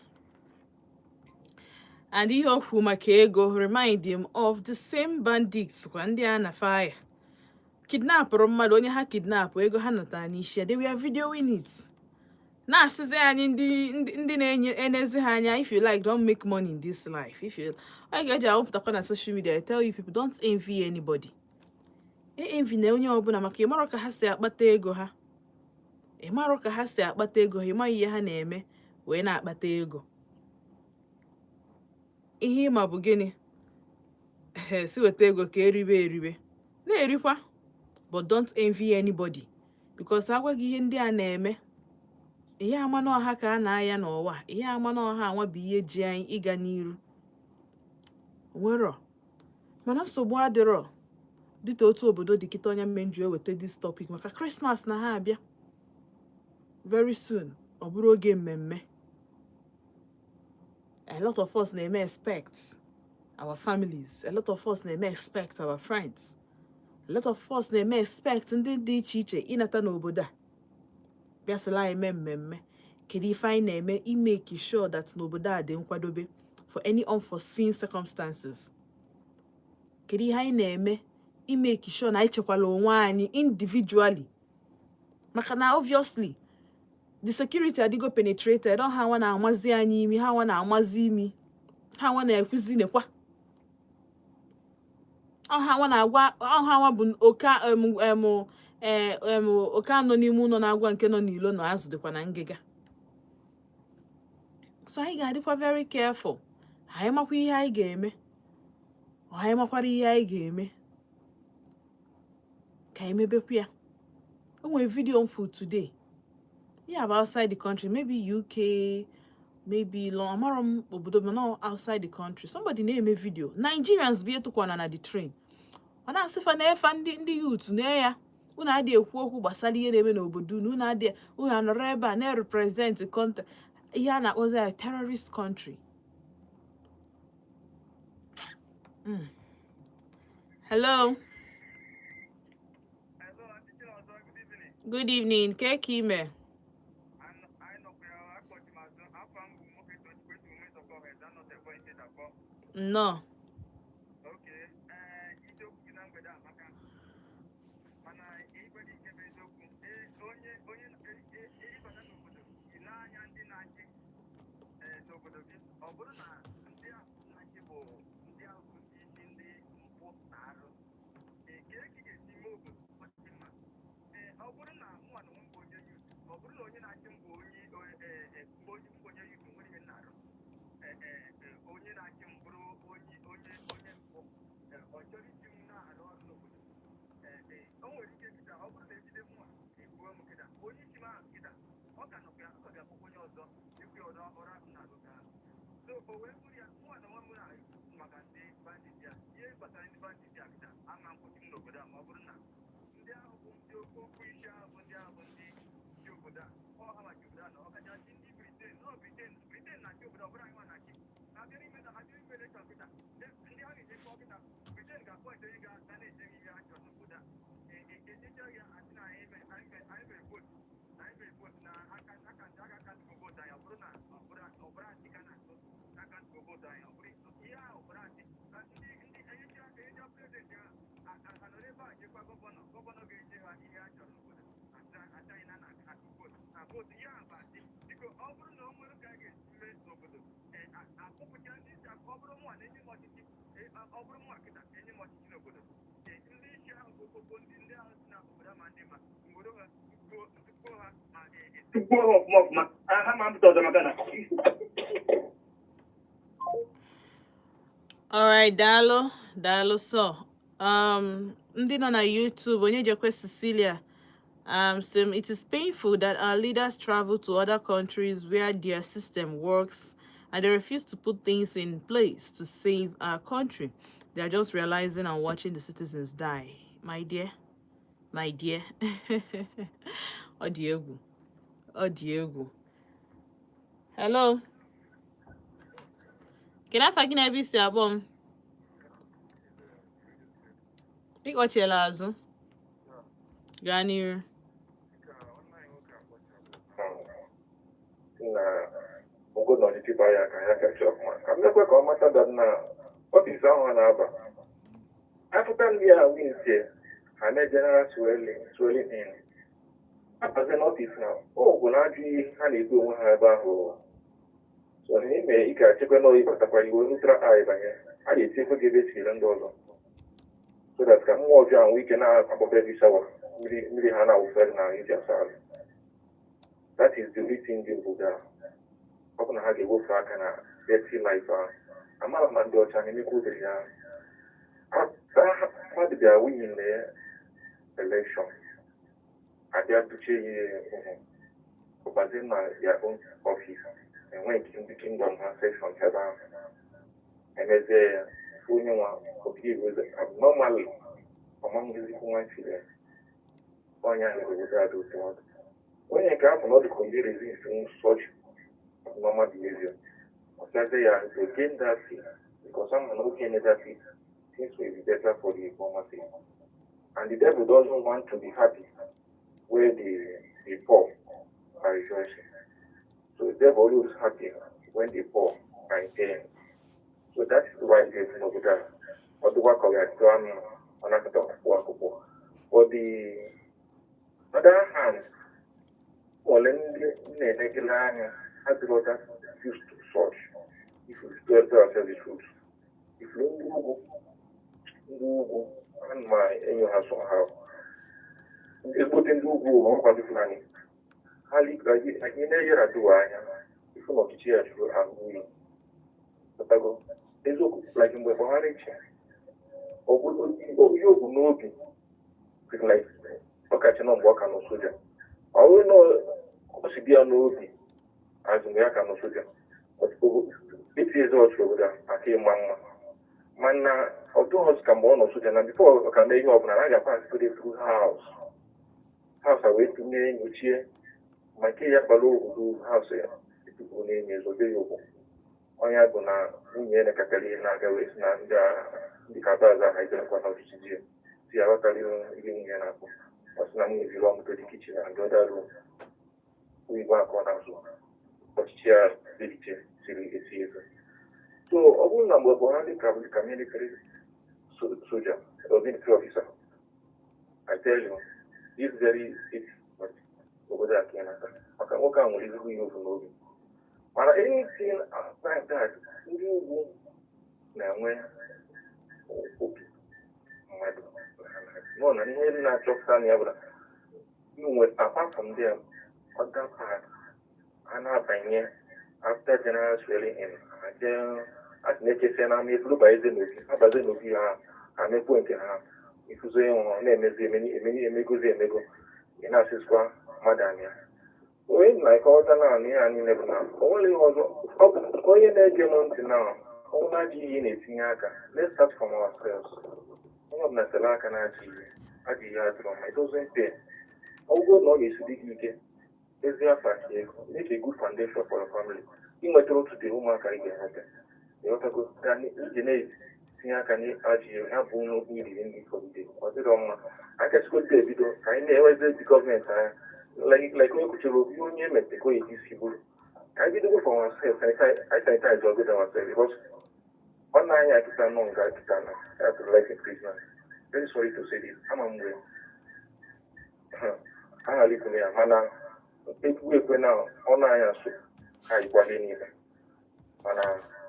And ihe okwu maka ego remind him of the same bandits kwa, ndị a na fire kidnapụrụ mmadụ, onye ha kidnap, ego ha natara n'isi ya, they were videoing it, na-asịzi anyị ndị na-enye enezi ha anya, "If you like, don't make money in this life." If you anyị ga-eji awụpụtakwa na social media, I tell you people, don't envy anybody. E envy na onye ọbụla, maka ịmarọ ka ha si akpata ego ha. Ị marọ ka ha si akpata ego ha, ịmaghị ihe ha na-eme wee na-akpata ego. Ihe ịma bụ gịnị? Si weta ego ka eribe eribe na-erikwa, but don't envy anybody, because agwa gị ihe ndị a na-eme, ihe ama n'ọha ka a na-aya n'ụwa, ihe ama n'ọha anwa bụ ihe ji anyị ịga n'iru nwero. Mana nsogbu adịrọ. Dịka otu obodo dị kịta, onye mme nju eweta this topic maka Christmas na ha abịa very soon. Ọ bụrụ oge mmemme, a lot of us na-eme expect our families, a lot of us na-eme expect our friends, a lot of us na-eme expect ndị dị iche iche ịnata n'obodo a bịa soro anyị mee mmemme. Kedu ife anyị na-eme imake sure that n'obodo a dị nkwadobe for any unforeseen circumstances? Kedu ihe anyị na-eme imake sure na anyị chekwala onwe anyị individually? Maka na obviously the security adịgo penetrated. Ọ ha nwa na-amazi anyị imi, ha nwa na-amazi imi, ha nwa na-ekwuzi nekwa, ọ ha nwa na-agwa, ọ ha nwa bụ oke em em oke anọ n'ime ụlọ na-agwa nke nọ n'ilo na azụ dịkwa na ngịga. So anyị ga-adịkwa very careful. Anyị makwa ihe anyị ga-eme, anyị makwara ihe anyị ga-eme ka anyị mebekwa ya. O nwere video m fu today ya bụ outside the country, maybe UK, maybe long, amarọ m obodo, mana outside the country, somebody na-eme video, Nigerians bi etụkwana na the train. Ọ na-asị fa na-efa ndị youth na ya, unu adịghị ekwu okwu gbasara ihe na-eme n'obodo unu, unu adịghị, unu anọrọ ebe a na-represent country, ihe a na-akpọzi ya terrorist country. Hello, good evening. Ke ka ime? Nnọọ. Tukwuo ha ọfụma ọfụma, ha ma mpụta ọzọ maka na Alright, daalụ, daalụ. So ndị nọ na YouTube, onye jekwe Cecilia sị, it is painful that our leaders travel to other countries where their system works and they refuse to put things in place to save our country. They are just realizing and watching the citizens die. My dear, my dear, ọ dị egwu, ọ dị egwu. Hello, kedu afa gị na ebe isi akpọ m? Ịkpọchiela azụ, gaa n'iru. Na ogo na ọchịchị baa ya ka ya gachi ọfụma, ka m mekwe ka ọ mata that na office ahụ ha na-aba afụta ndị a winsie ha mee general swearing in, abazie n'office ha ọgwụ na ajụ ihe ha na-ebu onwe ha ebe ahụ. So n'ime ị ga-achịkwa na oyi batakwa iwe neutral eye banye, a ga-etinyekwa gị ebe etinyere ndị ọzọ, so that ka mmụọ ọjọọ ahụ ike na-akpọbe gị shower mmiri mmiri ha na-awụfe gị n'ahụ iji asa ahụ. That is the only thing dị obodo a. Ọ bụ na ha ga-ewefu aka na dirty life ahụ. Amara ma ndị ọcha na-emekwa obere ya. After mmadụ bịa win na election, abịa duchie ya ihe ọgbazie na their own office, enwe nke ndị kingdom ha section ebe ahụ, emezie ya onye nwa obi abnormally ọmangezikwu nwa chile onye ahụ obodo a dị otu ọ dị. Onye nke afọ na ọ dị ka onye resist such abnormal behavior, ọsịazie ya to gain that seat, because someone who gain that seat, things will be better for the former state. And the devil doesn't want to be happy where the poor are rejoicing. So the devil always happy when the poor are in pain. So that is why there's no good. Ọ dịkwa ka ọ ga-atụ anụ ọ nakọta akwụkwọ akwụkwọ. For the other hand, ole ndị na-enegide anya ha dịrọ that used to such. If we tell ourselves the truth. If ndị ugwu ana m enyo ha somehow. Ezigbote ndị ugwu ma ọkwa ndị Fulani. Ha anyị na-enyere adịwa anya ifu na ọchịchị ya jụrụ ahụ oyi. Pụtago eziokwu, like mgbe Buhari chi, ọ bụ ihe o bu n'obi, like ọkacha nọ mgbe ọ ka nọ soja. Ọ bụrụ na o si dị ya n'obi azụ mgbe ya ka nọ soja, eti eze ọchị obodo a aka ịma mma, mana ọ dụghọzi ka mgbe ọ nọ soja na before ọ ka mee ihe ọbụla na a ga-apasịgodo through house a wee tụnye nyochie ma nke ya kpara obodo house ya etupu na-enyo ezobe ya ụkwụ. Ọnya bụ na nwunye ya nekatara ihe na-aga wee sị na ndị ndị ka aza ha ijerekwa na ọchịchị ji si ya ghọtara ihe nwunye ya na-akpọ. Ọ sị na nwunye belong to the kitchen and the other room, oyibo akọ na-azụ ọchịchị ya dịche siri esi ego. So ọ bụrụ na mgbe Buhari ka bụ ka military soldier or military officer, I tell you this very it obodo a ka ị nata maka nwoke a nwere ezigbo ihe ofu n'obi. Mana anything outside that, ndị ugwu na-enwe obi mmadụ nọ na ihe na-achọpụta na ya bụ na inwe apart from them other part a na-abanye after general swearing in aje a sị na-echesi na ama efuru baeze n'obi ha baze n'obi ha ha mekpuo nke ha ifuzo ịnwụ na-emezi emeni emegozi emego ị na-asịsịkwa mmadụ anya onye na-akọwata naanị ihe a niile bụ na o nwere ihe ọzọ. Ọ bụ onye na-ege m ntị na ọnwụ na-ajọ ihe na-etinye aka. Let's start from ourselves. Onye ọbụla sere aka na-ajọ ihe, ajọ ihe adịrọ mma. It doesn't pay. Ọ bụrụ na ọ ga-esi dị gị ike ezi afa ka ego, make a good foundation for your family. Inwetara otu dị ụmụaka ị ga-enweta, ịghọtago, ka iji na-etinye aka n'ajọ ihe ya bụ iriri ndị fọdụde ọ dịrọ mma. Akachikote ebido ka anyị na-enwezi ezi gọọmenti anya, like onye kwuchiri okwu, onye emete ka onye isi bụrụ ka anyị bidogo from ourselves, anyị sanitize ogodo ourselves, because ọ na-anya kịta nọ nga kịta na ya tụrụ life imprisonment. Very sorry to say this, ama mgbe a ghara ikwu ya, mana ekwu ekwe na ọ na-anya so ka anyị kwalie niile, mana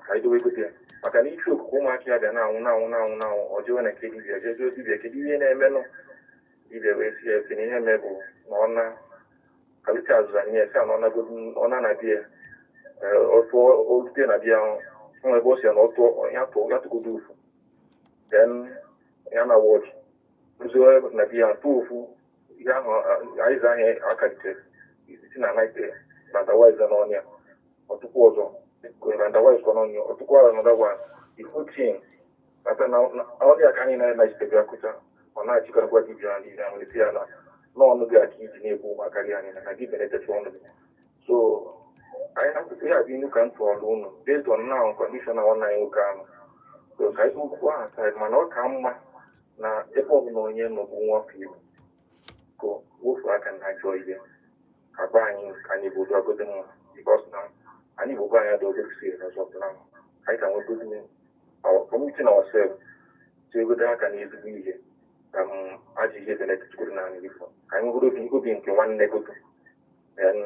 ka anyị dowe egote ya maka na ichu okuku ụmụaka ya bịa na-anwụ na-anwụ na-anwụ na-anwụ. Ọ jewe na nke dibịa, jee jụọ dibịa kedu ihe na-emenụ. Dibịa wee sị ya esi na ihe mee bụ na ọ na kalite azụzụ anyị ya sị na ọ nagodu ọ na na bịa ọ tụọ olute na bịa nwa ebe ọ sị ya na ọ tụọ ya tụọ ya tụgodo ofu, then ya na wọd rụzie na bịa tụọ ofu ihe ahụ aịza ahụ akalitere si na anaghị randawise n'ọnụ ya ọtụkwu ọzọ randawise kwa n'ọnụ ya ọtụkwu another one, the whole thing ata na ọnụ ya ka anyị na-anaghị bịa kụcha. Ọ na-achịkọtakwa dibịa ahụ niile ahụ esi ya na n'ọnụ gị aka iji na-ekwu ụmụaka gị anyị na gị benetecha ọnụ gị. So anyị na-akwụkwọ ya bụ inu ka m tụọlụ unu based on now condition na nwanne anyị nwoke ahụ. So ka anyị okwu ahụ aside, mana ọ ka mma na ebe ọbụla onye nọ bụ nwa afọ Igbo ka wofu aka na ajọ ihe ka be anyị ka anyị bụ agodi mma, because na anyị bụ be anyị adị ogo si as of now. Anyị ka nwegodo our community na ourselves tiegodo aka n'ezigbo ihe ka m ajọ ihe benefitgoro n'ala Igbo, ka anyị nwegodo obi nke nwanne godo. Then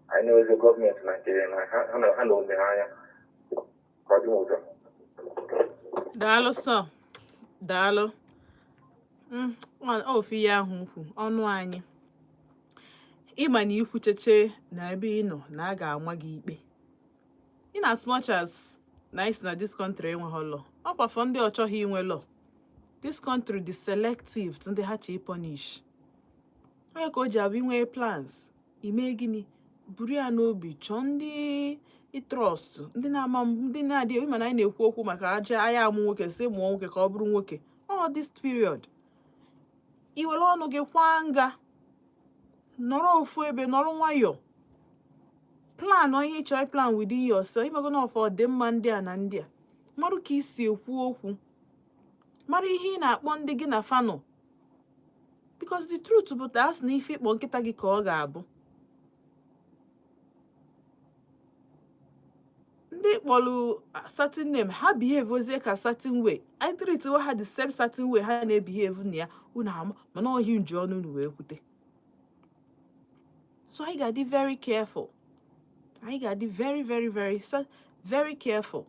anyị na-ewezi gọọmenti na nke na ha na ome ha anya ka ọ dị m ụzọ. Daalụ sọ, daalụ. Ofu ihe ahụ ukwu ọnụ anyị Ịma na ikwucheche na ebe ị nọ na a ga-ama gị ikpe, in as much as na isi na this country enweghị law, ọkwa for ndị ọ chọghị inwe law. This country dị selective to ndị ha chọ punish. Onye ka o ji abụ inwe plans ime gịnị, buru ya n'obi, chọọ ndị ị trust, ndị na-ama, ndị na-adị. Ịma na anyị na-ekwu okwu maka aja anya amụ nwoke, si mụọ nwoke ka ọ bụrụ nwoke. All this period, i were ọnụ gị kwaa nga, nọrọ ofu ebe, nọrọ nwayọọ, plan onye ị chọrọ, plan within yourself. Imego na ọfọ ọdịmma ndị a na ndị a, marụ ka isi ekwu okwu, mara ihe ị na-akpọ ndị gị na fanọ, because the truth bụ ta asị na ife ịkpọ nkịta gị ka ọ ga-abụ. Ndị kpọrọ certain name, ha behave ozie ka certain way, I treat ha the same certain way ha na-ebehave na ya. Unu ama mana ọhịa nji ọnụ unu wee kwute. So anyị ga-adị very careful, anyị ga-adị very very very very careful.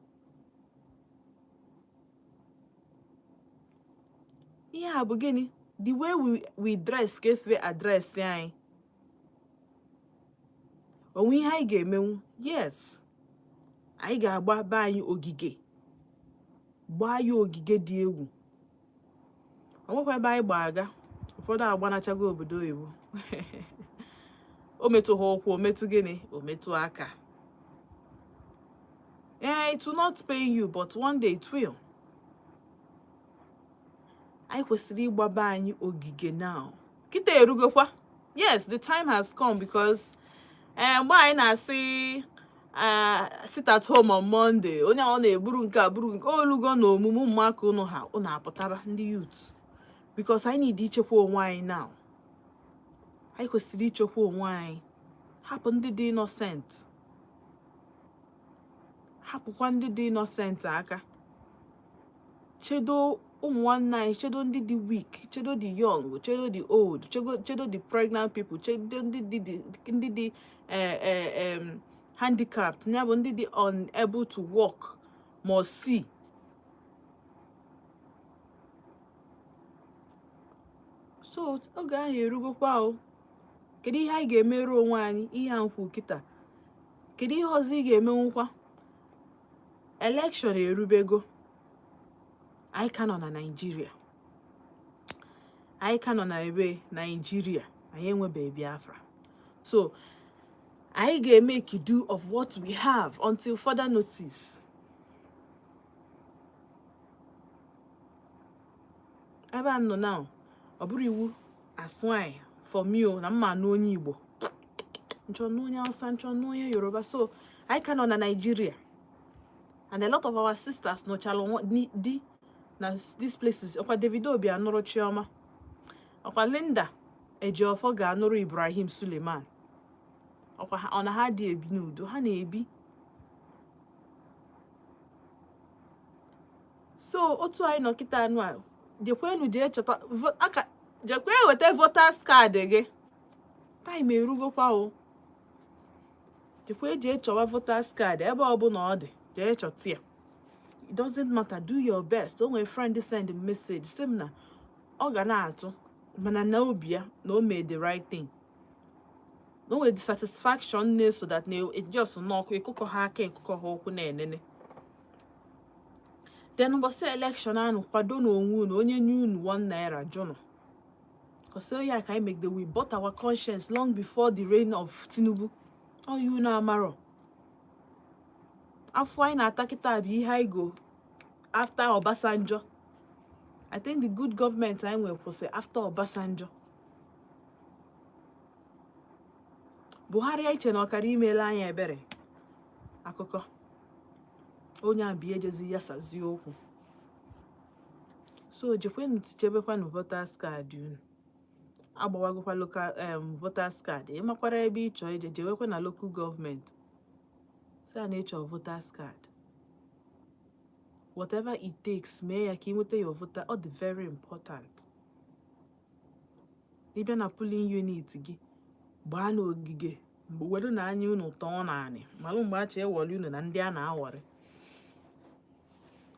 Ihe a bụ gịnị? The way we dress, ka esi wee address anyị, onwe ihe anyị ga-emenwu. Yes, anyị ga-agba be anyị ogige, gbaa ya ogige dị egwu. O nwekwa ebe anyị gba aga. Ụfọdụ agbanachago obodo oyibo, o metụ ha ụkwụ, o metụ gịnị, o metụ aka. Ee, it will not pain you, but one day it will. Anyị kwesịrị ịgbaba anyị ogige now. Kịta erugokwa. Yes, the time has come, because ee, mgbe anyị na-asị sit at home on Monday, onye ọ na-eburu nke a buru nke olugo na omume ụmụaka unu ha unu apụtaba, ndị youth, because anyị need ichekwa onwe anyị now. Anyị kwesịrị ichekwa onwe anyị, hapụ ndị dị innocent, hapụkwa ndị dị innocent aka, chedo ụmụ nwanne anyị, chedo ndị dị weak, chedo the young, chedo the old, chedo the pregnant people, chedo ndị dị handicapped, ya bụ ndị dị unable to walk ma see. So oge ahụ erugokwa o. Kedu ihe anyị ga-emerụ onwe anyị? Ihe a nkwu kịta, kedu ihe ọzọ ị ga-emenwukwa? Election erubego. Anyị ka nọ na Naịjirịa, anyị ka nọ na ebe Naịjirịa, anyị enwebeghị Biafra. So anyị ga-emake do of what we have until further notice. Ebe a nọ now, ọ bụrụ iwu as nwanyị for me o na mma anụ onye Igbo, nchọ nụ onye Hausa, nchọ nụ onye Yoruba. So anyị ka nọ na Nigeria, and a lot of our sisters nụchala di na these places. Ọkwa Davido bịa nụrụ Chioma, ọkwa Linda Ejiofor ga-anụrụ Ibrahim Suleiman, ọkwa ọ na ha dị ebi n'udo, ha na-ebi. So otu anyị nọ kịta anụ a, jekwenu jee chọta aka, jekwe weta voters card gị. Time erugokwa o. Jekwe jee chọwa voters card ebe ọbụla ọ dị, jee chọta ya. It doesn't matter, do your best. O nwere friend send message sị m na ọ ga na-atụ, mana na obi ya na o made the right thing, na o nwere the satisfaction na-eso that, na it just n'ọkụ ịkụkọ ha aka, ịkụkọ ha ụkwụ na-enene. Then ụbọchị election ahụ, kwado n'onwe unu. Onye nye unu ₦1, jụnụ cause ya ka anyị megide. We bought our conscience long before the reign of Tinubu. Ọ yi unu amarọ afọ anyị na-ata kịta bụ ihe anyị go after Obasanjo. I think the good government anyị nwere kwụsị after Obasanjo. Buhari iche na ọkara imela anyị ebere. Akụkọ onye a bụ ejezi ya sazie okwu. So jekwenu chebekwanụ voters card unu. Agbawagokwa local voters card. Ị makwara ebe ị chọọ ije, jewekwa na local government, sị na ịchọ voters card. Whatever it takes, mee ya ka ị nweta your voter. Ọ dị very important. Ịbịa na polling unit gị, gbaa n'ogige mgbe were na anya unu tọọ naanị malụ mgbe a chọ ewọli unu na ndị a na-awọrị.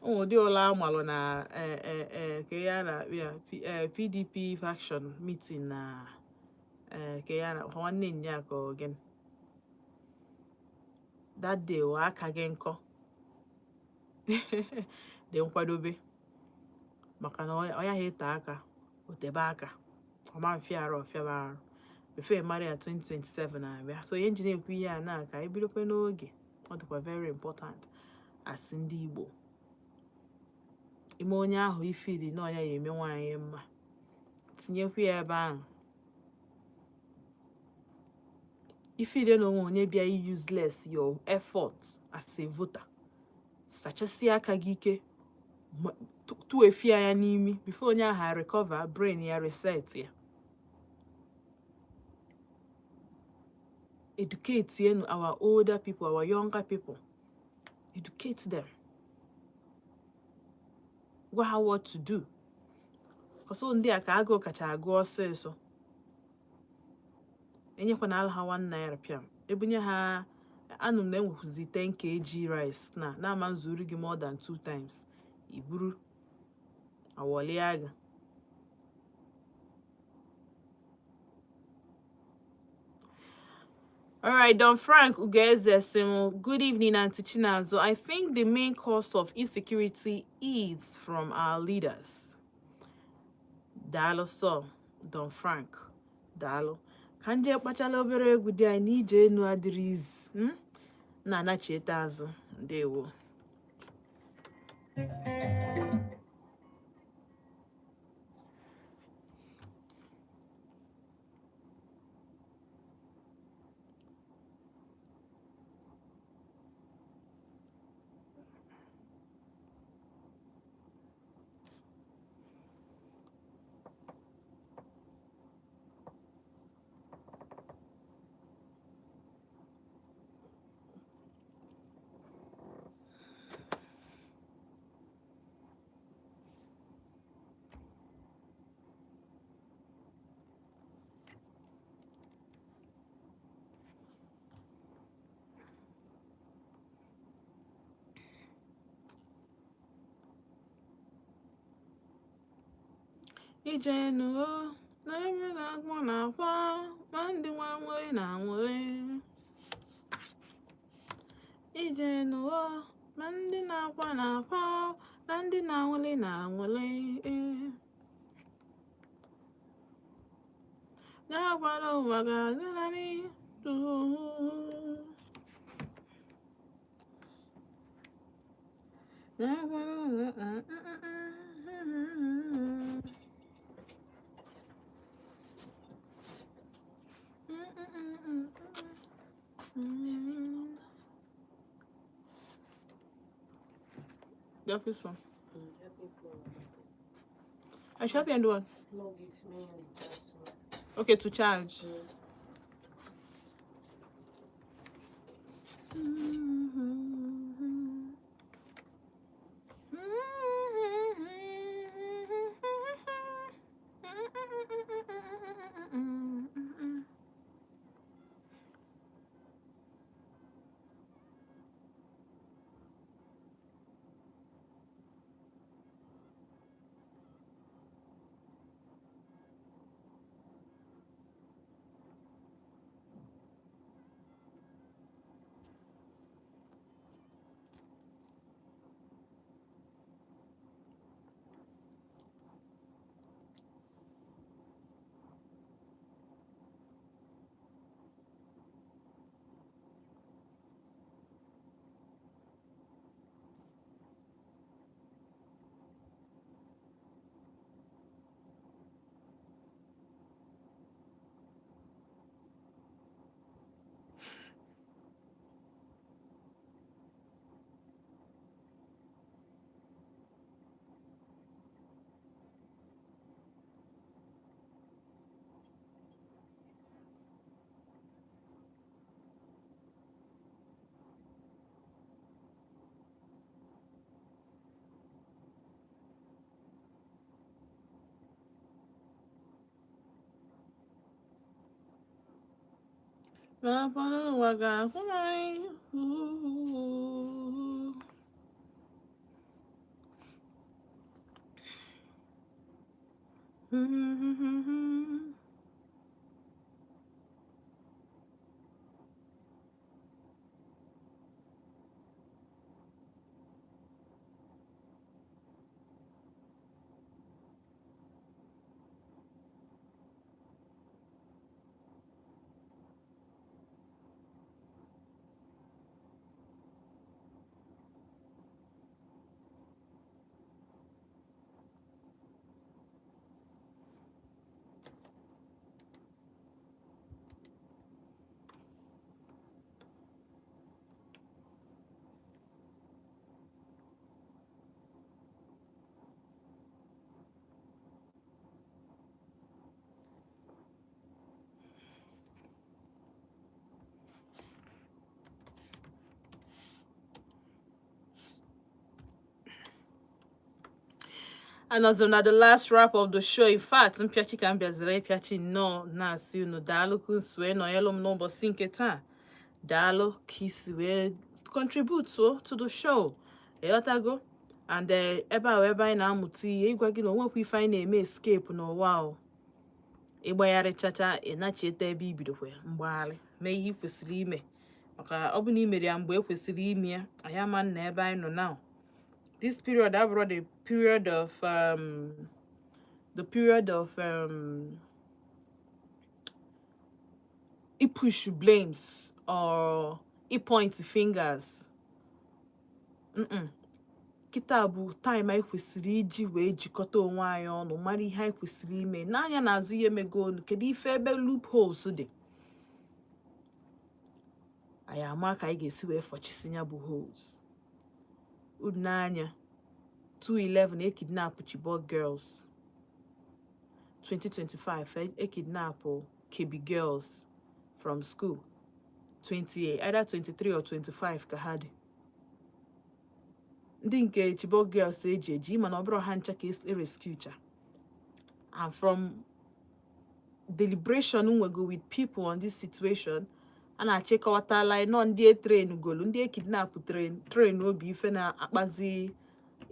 Ụmụ ụdị ụlọ amalụ na ka ya na ya PDP faction meeting na Ee, ka ya na nwanne nya ka ọ gịnị that day wa aka gị nkọ dị nkwadobe maka na ọ ya ha ete aka otebe aka ọma mfịa arụ ọfịaba arụ before mara ya 2027 na-abịa. So ihe nji na-ekwu ihe a na ka anyị bidokwe n'oge, ọ dịkwa very important asị ndị Igbo ime onye ahụ ifili na ọya ya eme nwaanyị mma tinyekwu ya ebe ahụ ifili na onwe onye bịa useless your effort as a voter, sachasịa aka gị ike, tụefia ya n'imi before onye ahụ recover brain ya, reset ya. Educate yenu our older people, our younger people, educate them, gwa ha what to do. Ọsọ ndị a ka agụụ kacha agụ ọsịsọ, enyekwana ala ha 1 naira pịam ebunye ha. Anụ m na enwekwuzi 10 kg rice na na-ama nzuru gị more than 2 times iburu awọlie gị. All right, Don Frank Ugeze Simo. Good evening, Auntie Chinazo. I think the main cause of insecurity is from our leaders. Daalụ so, Don Frank. Daalụ. Ka nje kpachala obere egwu dị anyị n'ije enu adịrị izi. Na-anachiete azụ. Ndewo. Ijenu o na-eme na-akpọ na-akwa ma ndị nwa nwere na nwere. Ijenu o ma ndị na-akwa na-akwa na ndị na-anwụle na-anwụle. Na-akwara ụwa ga-adị narị. Na-akwara ụwa. The office one. Help me plug. I should help you and do one. Plug it, me and the charge. So. Okay, to charge. Ma ụwa ga-akwụnarị. Anọzi m na the last wrap of the show. In fact, mpịachi ka m bịaziri ịpịachi nnọọ, na-asị unu daalụ ka unu wee nọnyelụ m n'ụbọchị nke taa. Daalụ ka isi wee contribute to the show, ịghọtago? And ebe a wee ebe anyị na-amụta ihe, ịgwa gị na onwekwa ife anyị na-eme escape n'ụwa o. Ịgbagharịchacha, ịnachieta ebe i bidokwa mgbagharị, mee ihe ị kwesịrị ime, maka ọ bụ na ị mere ya mgbe e kwesịrị ime ya, anyị ama na ebe anyị nọ now. This period abụrụ the period of push blames or point fingers. Kịta bụ time anyị kwesịrị iji wee jikọta onwe anyị ọnụ, mara ihe anyị kwesịrị ime n'anya n'azụ, ihe megonu, kedu ife ebe loopholes dị, anyị ama ka anyị ga-esi wee fọchisi ya bụ holes. Unu n'anya 211 ekidnap Chibok girls, 2025 ekidnap Kebbi girls from school, 28, either 23 or 25 ka ha dị. Ndị nke Chibok girls eji eji, mana ọ bụrụ ha ncha ka e cha. And from deliberation nwego with people on this situation, a na-achịkọtala nọ ndị e train golu ndị e kidnap, train obi ife na-akpazi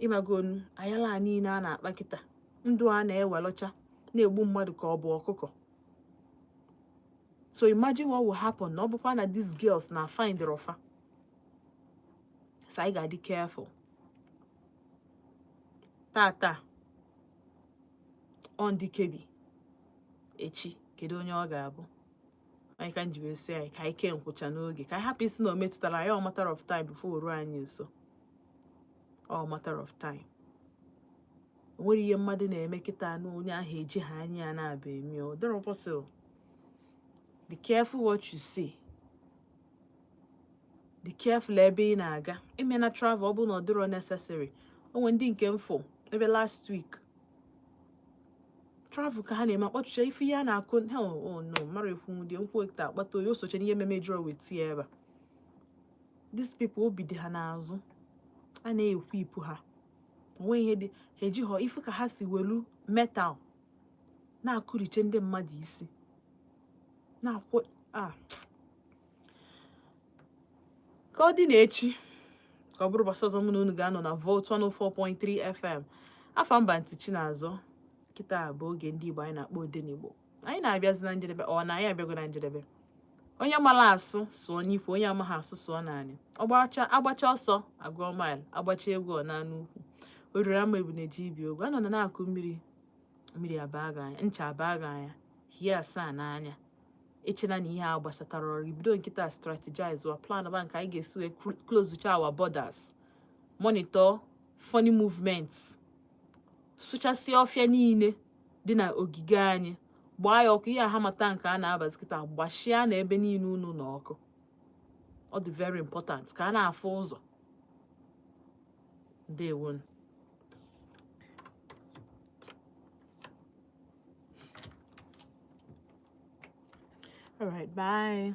ịmagonu ayala niile a na-akpa kịta, ndụ a na-ewelọcha na-egbu mmadụ ka ọ bụ ọkụkọ. So imagine what will happen na ọ bụkwa na these girls na find rofa. So anyị ga-adị careful tata. Ọ ndị Kebbi, echi kedu onye ọ ga-abụ? Anyị ka nji wee sị anyị ka anyị kee nkwụcha n'oge, ka anyị hapụ isi na o metụtara anyị. Ọ matter of time before o ruo anyị nso. Ọ matter of time. O nwere ihe mmadụ na-eme kịta na onye ahụ eji ha anya ya na-aba eme. Ọ dịrọ possible. Be careful what you say. Be careful ebe ị na-aga. Ime na travel, ọ bụrụ na ọ dịrọ necessary. O nwere ndị nke mfụ ebe last week, travel ka ha na-eme, akpọchicha ife ihe a na-akụ. Oh no, mara ekwu dị nkwụ ekta akpata oyi osoche n'ihe meme jụrụ wee tie ebe a. These people, obi dị ha n'azụ, a na-ekwu ipu ha onwe ihe dị ha ejighọ ife ka ha si welu metal na-akụriche ndị mmadụ isi na-akwụ a. Ka ọ dị na-echi, ka ọ bụrụ ụbọchị ọzọ mụ na unu ga-anọ na Volt 104.3 FM. Afọ mba ntị Chinazọ. Kịta bụ oge ndị Igbo anyị na-akpọ Odenigbo. Anyị na-abịazi na njedebe. Ọ na anyị abịago na njedebe. Onye mara asụ sụọ n'ikwu, onye amaghị asụ sụọ naanị. Ọgbacha agbacha ọsọ agụọ mile, agbacha egwu ọ na n'ukwu o ruru ama ebu na-eji ibi ogwu anọ na na-akụ mmiri, mmiri abaa gị anya, ncha abaa gị anya, hie asaa n'anya. Echena na ihe a gbasatara ọrụ ibido nkịta, strategize wa plan ba nke anyị ga-esi wee close our borders, monitor funny movements, sụchasịa ọfịa niile dị na ogige anyị, gbaa ya ọkụ. Ihe a ha mata nke a na-abazi kịta, gbashia na ebe niile unu na ọkụ. Ọ dị very important ka a na-afụ ụzọ. Ndewonu. All right, bye.